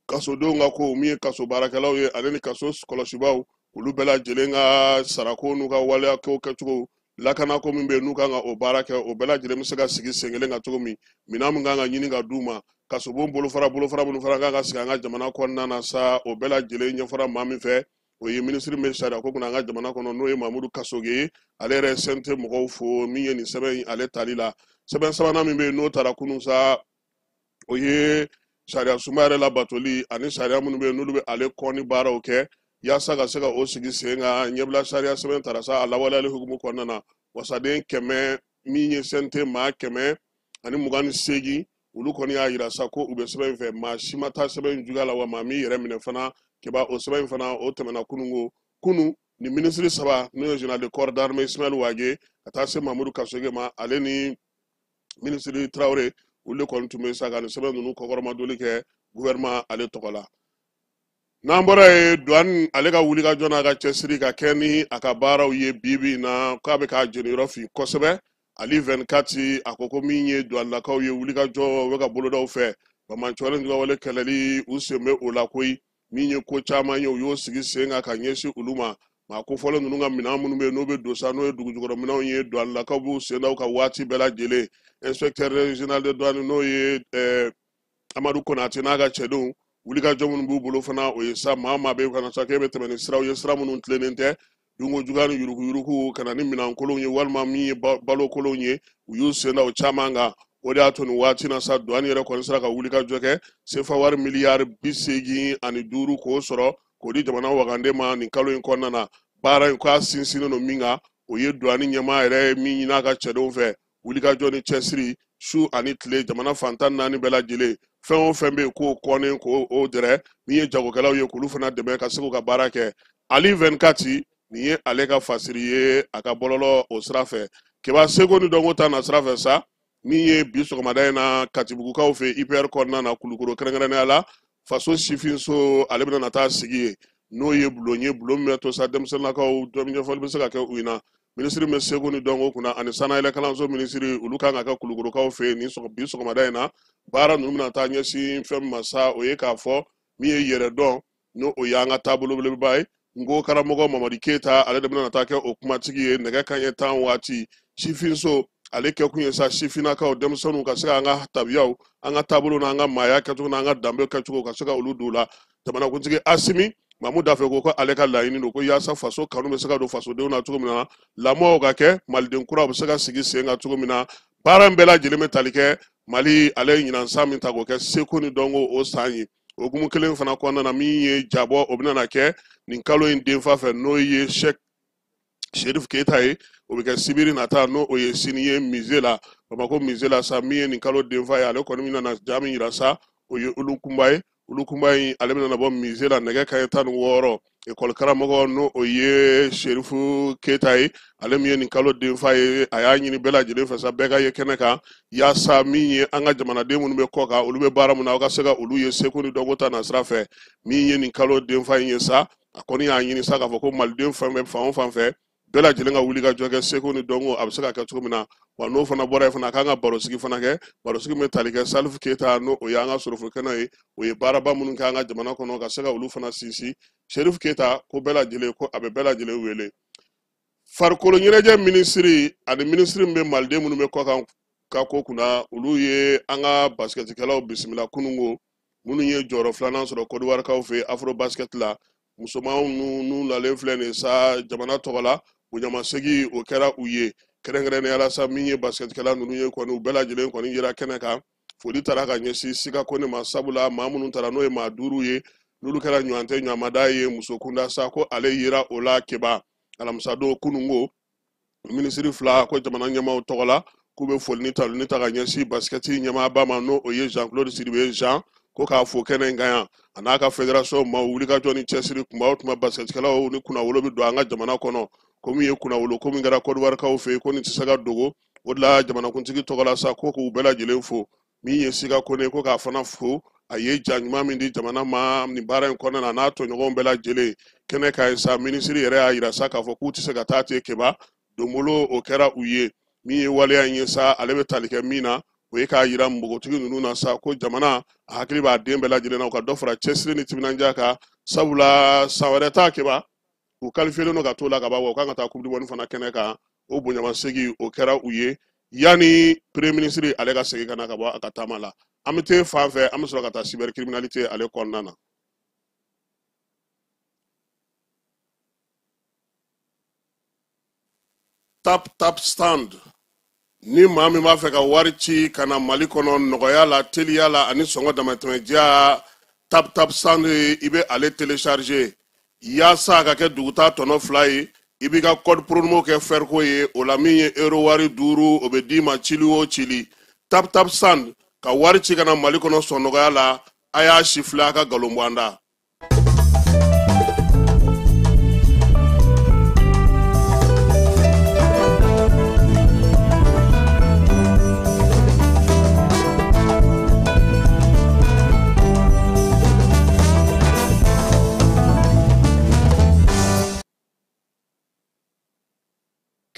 Kasodenw ka ko, min ye kaso baarakɛlaw ye ale ni kaso kɔlɔsibaw, olu bɛɛ lajɛlen ka sarako n'u ka waleya kow kɛcogo, lakanako min bɛ yen n'u kan ka o baara kɛ, o bɛɛ lajɛlen bɛ se ka sigi sen kelen kan cogo min, minɛn min kan ka ɲini ka d'u ma, kasobon bolofara minnu fana kan ka sigi an ka jamana kɔnɔna na sa, o bɛɛ lajɛlen ɲɛfɔra maa min fɛ, o ye minisiri min bɛ sariya ko kunna an ka jamana kɔnɔ, n'o ye Mamudu Kasoge ye. Ale yɛrɛ ye CNT mɔgɔw fo min ye nin sɛbɛn in ale tali la. Sɛbɛn sabanan min bɛ yen n'o taara kunun sa, o ye sariya sunba yɛrɛ labatoli ani sariya minnu bɛ yen n'olu bɛ ale kɔn ni baaraw kɛ yaasa ka se ka o sigi sen kan. Ɲɛbila sariya sɛbɛn tara sa a lawaleyali hukumu kɔnɔna na, wasaden 100 min ye CNT maa 128 olu kɔni y'a yira sa ko u bɛ sɛbɛn in fɛ, maa si ma taa sɛbɛn in juguya la, wa maa m'i yɛrɛ minɛ fana. Keba o sɛbɛn in fana o tɛmɛna kununko. Kunu ni minisiri saba n'o ye général de corps d'armée Ismaël Wagué ka taa se Mamadou Kassogué ma, ale ni minisiri Traoré, olu de kɔni tun bɛ sa ka nin sɛbɛn ninnu kɔkɔrɔmadoli kɛ gouvernement ale tɔgɔ la. N'an bɔra yen, douane ale ka wulikajɔ n'a ka cɛsiri ka kɛ ni a ka baaraw ye bi bi in na, k'a bɛ k'a jeniyɔrɔ fin kosɛbɛ. Ali 24 a ko ko min ye douanelakaw ye, wulikajɔ bɛ ka bolodaw fɛ bamancɔlen jugawale kɛlɛli, u sen bɛ o la koyi. Min ye ko caman ye, u y'o sigi sen kan ka ɲɛsin olu ma. Maa kofɔlen ninnu ka minɛn minnu bɛ yen n'o bɛ don sa, n'o ye dugujukɔrɔ minɛnw ye, douanelakaw b'u sen da u ka waati bɛɛ lajɛlen. Inspecteur régional de douane n'o ye Amadu Konate n'a ka cɛdenw, wulikajɔ minnu b'u bolo fana, o ye sa maa maa bɛ kana sa k'e bɛ tɛmɛ ni siraw ye, sira minnu tilennen tɛ, dunko juguya ni yuruguyurugu ka na ni minɛnkolonw ye walima min ye balokolonw ye, u y'u sen da o caman kan. O de y'a to nin waati na sa, douane yɛrɛ kɔni sera ka wulikajɔ kɛ sefa wari miliyari 85 k'o sɔrɔ k'o di jamana wagande ma nin kalo in kɔnɔna na. Baara in k'a sinsinnen don min kan, o ye douane ɲɛmaa yɛrɛ ye min ɲini a ka cɛdenw fɛ, wulikajɔ ni cɛsiri su ani tile, jamana fan 14 bɛɛ lajɛlen, fɛn o fɛn bɛ yen k'o kɔnnen k'o o dɛrɛ, min ye jagokɛlaw ye, k'olu fana dɛmɛ ka se k'u ka baara kɛ. Ali 24, nin ye ale ka fasiri ye a ka bɔlɔlɔ o sira fɛ. Keba, seko ni dɔnko ta na sira fɛ sa, min ye bi sɔgɔmada in na Katibugukaw fɛ IPR kɔnɔna na, Kulukoro kɛrɛnkɛrɛnnenya la, faso sifinso ale bɛna na taa sigi yen, n'o ye bulon ye, bulon min bɛ to sa denmisɛnninnakaw ɲɛfɔli bɛ se ka kɛ u ɲɛna. Minisiri bɛ seko ni dɔnko kunna ani sanayɛlɛ kalanso minisiri, olu kan ka kɛ Kulukorokaw fɛ yen nin bi sɔgɔmada in na. Baara ninnu bɛna taa ɲɛsin fɛn min ma sa, o ye k'a fɔ min ye yɛrɛdɔn, n'o o y'an ka taabolo belebeleba ye. N ko karamɔgɔ Mamadu Keyita, ale de bɛna taa kɛ o kumatigi ye nɛgɛ kanɲɛ 10 waati. Sifinso ale kɛkun ye sa, sifinnakaw denmisɛnninw ka se k'an ka tabiyaw, an ka taabolo n'an ka maaya kɛcogo n'an ka danbe kɛcogo, ka se ka olu don u la. Jamanakuntigi Asimi Mamu Dafe ko ko ale ka laɲini don ko yaasa faso kanu bɛ se ka don fasodenw na cogo min na, lamɔw ka kɛ, maliden kuraw bɛ se ka sigi sen kan cogo min na. Baara in bɛɛ lajɛlen bɛ tali kɛ Mali ale ye ɲinan san min ta k'o kɛ seko ni dɔnko o san ye. O hukumu kelen fana kɔnɔna na, min ye jabɔ, o bɛna kɛ nin kalo in denfa fɛ, n'o ye Sɛk Sherif Keyita ye, o bɛ kɛ sibiri nata, n'o o ye sini ye, musée la, Bamakɔ musée la sa. Min ye nin kalo denfa ye, ale kɔni bɛna ja min yira sa, o ye Olukunba ye. Olukunba in ale bɛna bɔ musée la nɛgɛ kanɲɛ 16. Ekɔli karamɔgɔ, n'o o ye Sherifu Keyita ye, ale min ye nin kalo denfa ye, a y'a ɲini bɛɛ lajɛlen fɛ sa, bɛɛ ka ye kɛnɛ kan, yaasa min ye an ka jamanaden minnu bɛ kɔ kan, olu bɛ baara min na, aw ka se ka olu ye seko ni dɔnko ta na sira fɛ. Min ye nin kalo denfa in ye sa, a kɔni y'a ɲini sa k'a fɔ ko maliden fɛn fɛn fan o fan fɛ, bɛɛ lajɛlen ka wuli ka jɔ kɛ seko ni dɔnko a bɛ se ka kɛ cogo min na. Wa n'o fana bɔra yen fana, a kan ka barosigi fana kɛ, barosigi min bɛ tali kɛ Salifu Keyita, n'o o y'an ka sorofokɛnɛ ye, o ye baaraba minnu kɛ an ka jamana kɔnɔ, ka se ka olu fana sinsin. Sherif Keyita ko bɛɛ lajɛlen, ko a bɛ bɛɛ lajɛlen wele. Farikolo ɲɛnajɛ minisiri ani minisiri min bɛ maliden minnu bɛ kɔ kan ka ko kunna, olu ye an ka basikɛtikɛlaw bisimila kununko, minnu ye jɔyɔrɔ filanan sɔrɔ Kɔdiwarikaw fɛ Afro basket la. Musomanw ninnu nalen filɛ nin sa jamana tɔgɔ la, bonyamasegin o kɛra u ye kɛrɛnkɛrɛnnenya la sa. Min ye basikɛtikɛla ninnu ye kɔni, u bɛɛ lajɛlen kɔni yera kɛnɛ kan. Foli taara ka ɲɛsin Sika Kone ma, sabula maa minnu taara, n'o ye maa duuru ye, n'olu kɛra ɲɔgɔn tɛ ɲɔgɔnmada ye muso kunda sa, ko ale yera o la. Keba, alamisadon kununko, minisiri fila ko jamana ɲɛmaaw tɔgɔ la k'u bɛ foli ni taloni ta ka ɲɛsin basikɛti ɲɛmaaba ma, n'o o ye Jean Claude Sidibe Jean, ko k'a fo kɛnɛ in kan yan, a n'a ka fédération maaw wulikajɔ ni cɛsiri. Kunba o tuma, basikɛtikɛlaw ni kunnawolo bɛ don an ka jamana kɔnɔ, ko min ye kunnawolo ko min kɛra Kɔdiwarikaw fɛ yen, ko nin tɛ se ka dogo. O de la jamanakuntigi tɔgɔ la sa, ko k'u bɛɛ lajɛlen fo. Min ye Sika Kone, ko k'a fana fo, a ye ja ɲuman min di jamana ma nin baara in kɔnɔna na, n'a tɔɲɔgɔnw bɛɛ lajɛlen kɛnɛ kan ye sa. Minisiri yɛrɛ y'a yira sa k'a fɔ k'u tɛ se ka taa ten. Keba, donbolo o kɛra u ye. Min ye waleya in ye sa, ale bɛ tali kɛ min na, o ye k'a yira npogotigi ninnu na sa ko jamana a hakili b'a den bɛɛ lajɛlen na, u ka dɔ fara cɛsiri ni timinandiya kan, sabula san wɛrɛ ta, Keba, u qualifiélen don ka t'o la ka ban, wa u kan ka taa coupe du monde fana kɛnɛ kan. O bonyamasegin o kɛra u ye yanni premier ministre ale ka segin ka na ka bɔ a ka taama la. An bɛ te fan fɛ, an bɛ sɔrɔ ka taa cybercriminalité ale kɔnɔna na. Tap Tap Send, ni maa min b'a fɛ ka wari ci ka na Mali kɔnɔ nɔgɔya la, teliya la ani sɔngɔ damatɛmɛdiya, Tap Tap Send, i bɛ ale télécharger yaasa a ka kɛ duguta tɔnɔ 2 ye. I b'i ka code promo kɛ fɛriko ye o la, min ye euro wari 5, o bɛ d'i ma cili o cili. Tap Tap Send, ka wari ci ka na Mali kɔnɔ sɔn nɔgɔya la. A y'a si filɛ, a ka nkalon bɔ an da.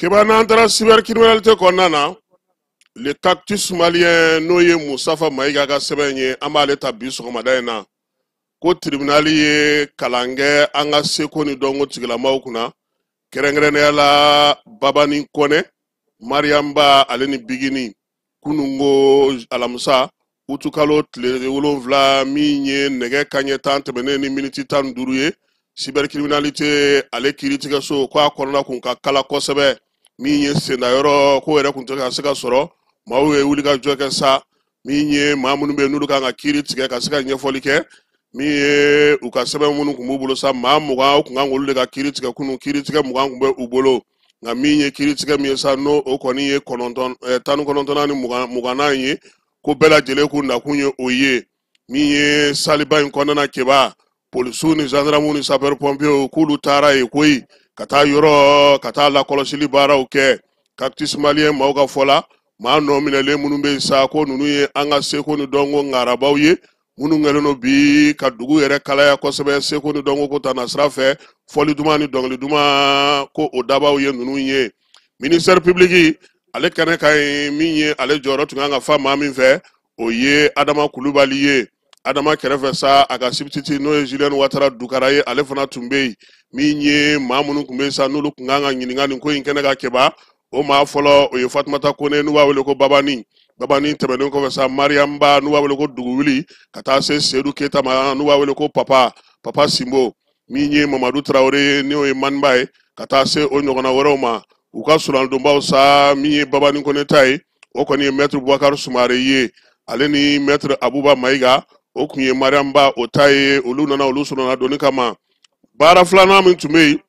Keba, n'an taara cybercriminalité kɔnɔna na, le cactus malien, n'o ye Musafa Mayiga ka sɛbɛn ye, an b'ale ta bi sɔgɔmada in na, ko tribunal ye kalan kɛ an ka seko ni dɔnko tigilamaw kunna, kɛrɛnkɛrɛnnenya la Babani Kɔnɛ, Mariamba ale ni Bigini. Kunungo alamisa utukalo tile 7, min ye nɛgɛ kanɲɛ 10 tɛmɛnen ni miniti 15 ye, cybercriminalité ale kiiritigɛso ko a kɔnɔna kun ka kala kosɛbɛ. Min ye sendayɔrɔ ko yɛrɛ kun tɛ ka se ka sɔrɔ, maaw ye wulikajɔ kɛ sa. Min ye maa minnu bɛ yen n'olu kan ka kiiri tigɛ ka se ka ɲɛfɔli kɛ, min ye u ka sɛbɛn minnu kun b'u bolo sa, maa 20 o kun kan k'olu de ka kiiri tigɛ kunun. Kiiri tigɛ 20 kun bɛ u bolo, nka min ye kiiri tigɛ min ye sa, n'o o kɔni ye 9, 19nan ni 20nan ye, ko bɛɛ lajɛlen k'u nakun ye o ye. Min ye saliba in kɔnɔna, Keba, polisiw ni gendarmew ni sapeur pompiers k'olu taara yen koyi, ka taa yɔrɔ ka taa lakɔlɔsili baaraw kɛ. Cactus malien maaw ka fɔ la, maa nɔ minɛlen minnu bɛ yen sa, ko ninnu ye an ka seko ni dɔnko ŋarabaw ye, minnu kɛlen don bi ka dugu yɛrɛ kalaya kosɛbɛ seko ni dɔnko ko ta na sira fɛ, fɔli duman ni dɔnkili duman, ko o dabaw ye ninnu ye. Ministère public ale kɛnɛ ka ɲi, min ye ale jɔyɔrɔ tun kan ka fa maa min fɛ, o ye Adama Kulubali ye. Adama kɛrɛfɛ sa, a ka substitut, n'o ye Julien Watara Dukara ye, ale fana tun bɛ yen. Min ye maa minnu tun bɛ yen sa, n'olu tun kan ka ɲininka nin ko in kɛnɛ ka, Keba, o maa fɔlɔ, o ye Fatumata Kone, n'u b'a wele ko Babani. Babani tɛmɛnen kɔfɛ sa, Mariam Ba, n'u b'a wele ko Duguwuli, ka taa se Sedu Keyita ma, n'u b'a wele ko Papa Papa Simbo. Min ye Mamadu Tarawele ye, n'o ye Maniba ye, ka taa se o ɲɔgɔnna wɛrɛw ma. U ka surandonbaw sa, min ye Babani Kone ta ye, o kɔni ye maître Bubakari Sumare ye, ale ni maître Abuba Mayiga, o kun ye Mariam Ba o ta ye. Olu nana olu sɔrɔna donni kama. Baara filanan min tun bɛ yen,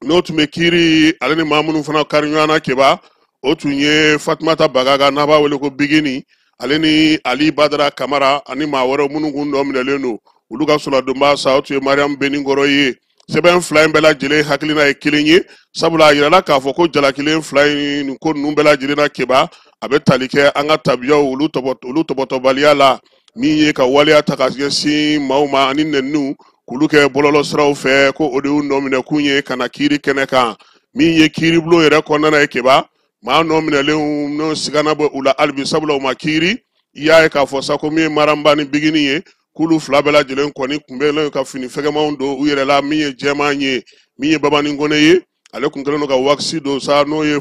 n'o tun bɛ kiiri ale ni maa minnu fana kari ɲɔgɔn na, Keba, o tun ye Fatumata Bagaga, n'a b'a wele ko Bigini, ale ni Ali Badara Kamara ani maa wɛrɛw minnu kun nɔ minɛlen don. Olu ka soladonba sa, o tun ye Mariam Beninkɔrɔ ye. Sɛbɛn fila in bɛɛ lajɛlen hakilina ye kelen ye, sabula a yirala k'a fɔ ko jalakilen fila in, nin ko ninnu bɛɛ lajɛlen na, Keba, a bɛ tali kɛ an ka tabiyaw olu tɔbɔtɔbaliya la, min ye ka waleya ta ka ɲɛsin maaw ma ani nɛniw k'olu kɛ bɔlɔlɔ siraw fɛ, ko o de y'u nɔ minɛkun ye ka na kiiri kɛnɛ kan. Min ye kiiribulon yɛrɛ kɔnɔna ye, Keba, maa nɔ minɛlenw n'o sigana bɔ u la hali bi, sabula u ma kiiri. I y'a ye k'a fɔ sa ko min ye Maramba ni Bigini ye, k'olu fila bɛɛ lajɛlen kɔni kun bɛ ka fini fɛgɛmanw don u yɛrɛ la, min ye jɛman ye. Min ye Babani Kone ye, ale kun kɛlen don ka wakisi don sa, n'o ye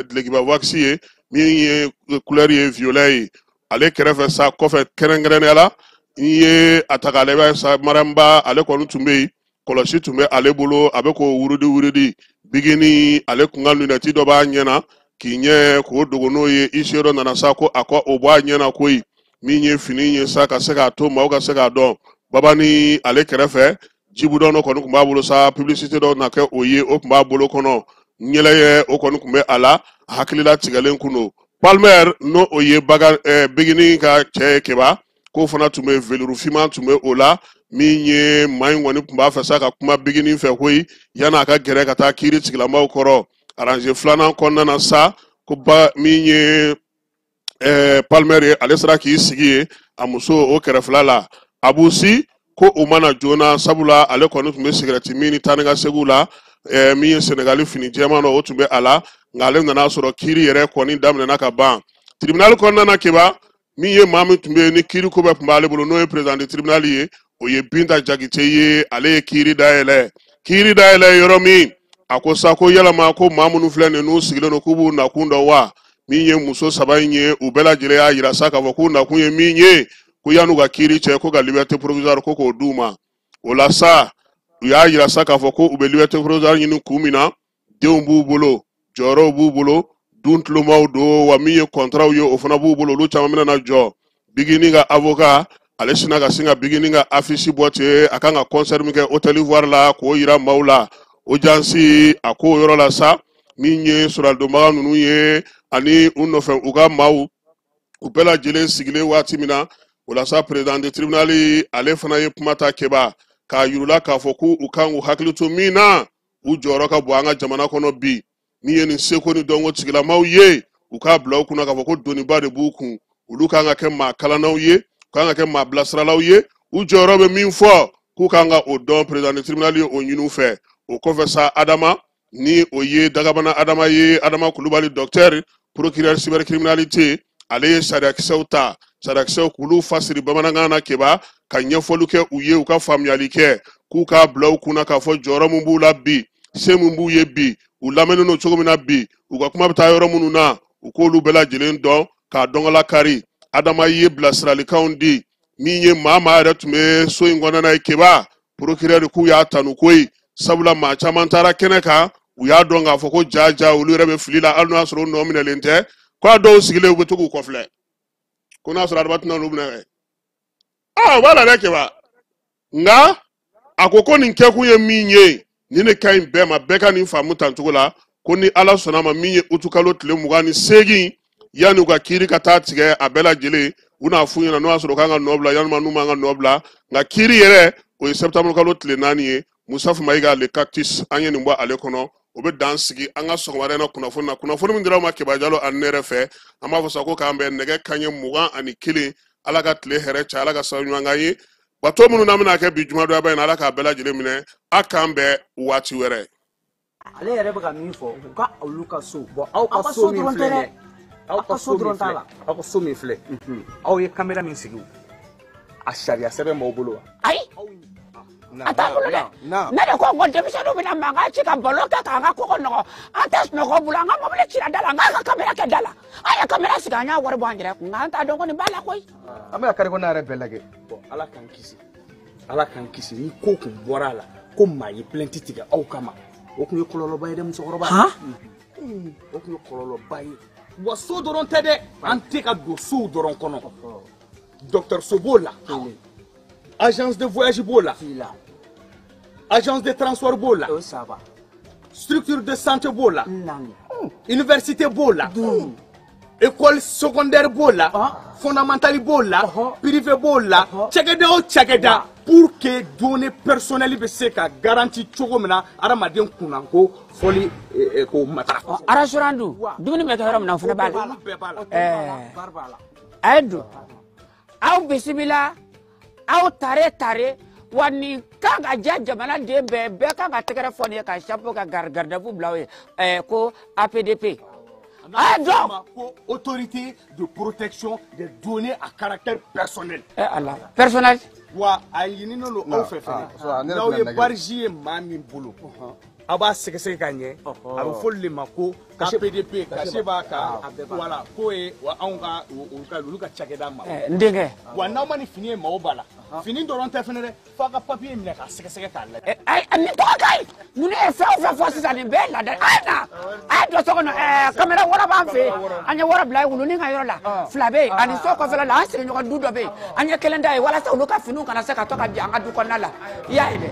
dulokiba wakisi ye, min ye couleur ye violet ye. Ale kɛrɛfɛ sa, kɔfɛ kɛrɛnkɛrɛnnenya la, n'i ye a ta k'a lajɛ, i b'a ye sa Maramba ale kɔni tun bɛ yen, kɔlɔsi tun bɛ ale bolo, a bɛ k'o wurudi wurudi. Bigini ale kun ka lunɛti dɔ b'a ɲɛ na, k'i ɲɛ k'o dogo, n'o ye huissier dɔ nana sa ko a ka o bɔ a ɲɛ na koyi. Min ye fini ye sa, ka se k'a to maaw ka se k'a dɔn. Babani ale kɛrɛfɛ, jibudɔn dɔ kɔni tun b'a bolo sa, publicité dɔ na kɛ o ye, o tun b'a bolo kɔnɔ, ɲɛlɛyɛ o kɔni tun bɛ a la, a hakilila tigɛlen kun don. Palmer, n'o o ye baga Bigini ka cɛ ye, Keba, k'o fana tun bɛ velours finman tun bɛ o la. Min ye maa in kɔni tun b'a fɛ sa ka kuma Bigini fɛ koyi, yan'a ka gɛrɛ ka taa kiiri tigilamaw kɔrɔ. Rangée filanan kɔnɔna na sa, ko ba min ye Palmer ye, ale sera k'i sigi yen, a muso o kɛrɛfɛla la. Abusi ko o ma na joona, sabula ale kɔni tun bɛ sigɛrɛti min ni taa ni ka seginw la. Min ye Senegali fini jɛman dɔ, o tun bɛ a la, nka ale nana sɔrɔ kiiri yɛrɛ kɔni daminɛna ka ban tribunal kɔnɔna na. Keba, min ye maa min tun bɛ yen ni kiiri ko bɛɛ tun b'ale bolo, n'o ye président de tribunal ye, o ye Binta Jakite ye. Ale ye kiiri dayɛlɛ. Kiiri dayɛlɛ yɔrɔ min, a ko sa ko yalama ko maa minnu filɛ nin, n'u sigilen don, k'u b'u nakun dɔn wa? Min ye muso saba in ye, u bɛɛ lajɛlen y'a yira sa k'a fɔ k'u nakun ye min ye, ko yan'u ka kiiri cɛ, ko ka liberté provisoire ko k'o d'u ma. O la sa, u y'a yira sa k'a fɔ ko u bɛ liberté provisoire ɲini kun min na, denw b'u bolo, jɔyɔrɔw b'u bolo, dun tulomaw don, wa min ye kɔntaraw ye, o fana b'u bolo, olu caman bɛna na jɔ. Bigini ka avocat ale sinna ka sin ka Bigini ka affiche bɔ ten, a kan ka concert min kɛ Hôtel Ivoire la, k'o yira maaw la. Audience a k'o yɔrɔ la sa, min ye sɔrɔdonbaga ninnu ye ani u nɔfɛ u ka maaw, u bɛɛ lajɛlen sigilen waati min na, o la sa, président de tribunal ale fana ye kuma ta, Keba, k'a yirula k'a fɔ k'u kan k'u hakili to min na, u jɔyɔrɔ ka bon an ka jamana kɔnɔ bi. Min ye nin seko ni dɔnko tigilamaw ye, u k'a bila u kunna k'a fɔ ko doniba de b'u kun, olu kan ka kɛ maa kalannaw ye, u kan ka kɛ maa bilasiralaw ye, u jɔyɔrɔ bɛ min fɔ, k'u kan ka o dɔn. Président de tribunal ye o ɲini u fɛ. O kɔfɛ sa, Adama, Ni o ye Dagabana Adama ye, Adama Kulubali docteur, procureur cybercriminalité, ale ye sariyakisɛw ta, sariyakisɛw k'olu fasiri bamanankan na Keba, ka ɲɛfɔli kɛ u ye, u ka faamuyali kɛ, k'u k'a bila u kunna k'a fɔ jɔyɔrɔ min b'u la bi, se min b'u ye bi, u lamɛnnen don cogo min na bi, u ka kuma bɛ taa yɔrɔ minnu na, u k'olu bɛɛ lajɛlen dɔn k'a dɔnkala kari. Adama ye bilasiralikanw di min ye maa yɛrɛ tun bɛ so in kɔnɔna ye Keba, procureur k'u y'a tanu koyi, sabula maa caman taara kɛnɛ kan, u y'a dɔn k'a fɔ ko ja olu yɛrɛ bɛ fili la, hali n'o y'a sɔrɔ u nɔ minɛlen tɛ, k'a dɔw sigilen u bɛ to k'u kɔfilɛ ko n'a sɔrɔ Adama tɛna olu minɛ. O b'a la dɛ Keba, nka a ko nin kɛkun ye min ye, nin de ka ɲi bɛɛ ma, bɛɛ ka nin faamu tan cogo la, ko ni Ala sɔnna ma min ye utukalo tile 28 yanni u ka kiiri ka taa tigɛ a bɛɛ lajɛlen, u n'a f'u ɲɛna n'o y'a sɔrɔ u kan ka nɔ bila yalima n'u man ka nɔ bila, nka kiiri yɛrɛ o ye septembre kalo tile 4 ye. Musa Mayiga le cactus, an ye nin bɔ ale kɔnɔ, o bɛ dan sigi an ka sɔgɔmada in na kunnafoni na, kunnafoni min dira aw ma Keba Jalo ani ne yɛrɛ fɛ. An b'a fɔ sa ko k'an bɛn nɛgɛ kanɲɛ 21, Ala ka tile hɛrɛ caya, Ala ka sababu ɲuman k'an ye. Bato minnu n'an bɛna kɛ bi jumadonyaba in na, Ala k'a bɛɛ lajɛlen minɛ, a k'an bɛn waati wɛrɛ. Ale yɛrɛ bɛ ka min fɔ, u ka olu ka so. Bon, aw ka so min filɛ dɛ, aw ka so dɔrɔn t'a la. Aw ka so min filɛ, aw ye kamera min sigi, a sariya sɛbɛn b'aw bolo wa? Ayi, a t'a bolo dɛ. Ne de ko denmisɛnninw bɛna mankan ci ka balo kɛ k'an ka koko nɔgɔ, an tɛ sunɔgɔ bolo, an ka mobili cira da la, an k'an ka kamera kɛ da la, an ye kamera sigi, an y'a wari bɔ an yɛrɛ kun, nka an t'a dɔn ko nin b'a la koyi. An bɛ ka kari kɔnɔna yɛrɛ bɛɛ lajɛ. Bon, Ala k'an kisi, Ala k'an kisi, ni ko kun bɔra a la ko maa ye plainte tigɛ aw kama, o tun ye kɔlɔlɔba ye dɛ musokɔrɔba. O tun ye kɔlɔlɔba ye. Wa so dɔrɔn tɛ dɛ, an tɛ ka don sow dɔrɔn kɔnɔ, dɔgɔtɔrɔso b'o la, agence de voyage b'o la, agence de transport b'o la, structure de santé b'o la, université b'o la, école secondaire b'o la, fondamentale b'o la, privé b'o la, cakɛda o cakɛda, pour que données personnelles bɛ se ka garanti cogo min na hadamaden kunnanko fɔli k'o matarafa. Restaurant dun, dumuni bɛ kɛ yɔrɔ min na o fana b'a la. A ye don, aw bisimila, aw tare wa nin kan ka diya jamanaden bɛɛ, bɛɛ kan ka tɛgɛrɛ fɔ nin ye ka chapeau ka garde-à-vous bila o ye, ko APDP. Ah donc, autorité de protection des données à caractère personnel. Allah, personnel. Wa a ɲininen don aw fɛ fɛnɛ, n'aw ye barisi ye maa min bolo, aw b'a sɛgɛsɛgɛ ka ɲɛ, a bɛ fɔ olu de ma ko APDP, cachet b'a kan, voilà, k'o ye anw ka olu ka cakɛda ma. N denkɛ. Wa n'aw ma nin fini ye maaw ba la, fini dɔrɔn tɛ fɛnɛ dɛ, f'a ka papier minɛ k'a sɛgɛsɛgɛ k'a lajɛ. Nin tɔgɔ ka ɲi, ninnu ye fɛn o fɛn fɔ sisan nin bɛɛ ye laada ye. A ye na, a ye don so kɔnɔ, kamera wɔɔrɔ b'an fɛ yen, an ye wɔɔrɔ bila yen wulunin ka yɔrɔ la, 2 bɛ yen, ani so kɔfɛla la, an sigiɲɔgɔn du dɔ bɛ yen, an ye kelen da ye walasa olu ka finiw kana se ka to ka bin an ka du kɔnɔna la, i y'a ye dɛ.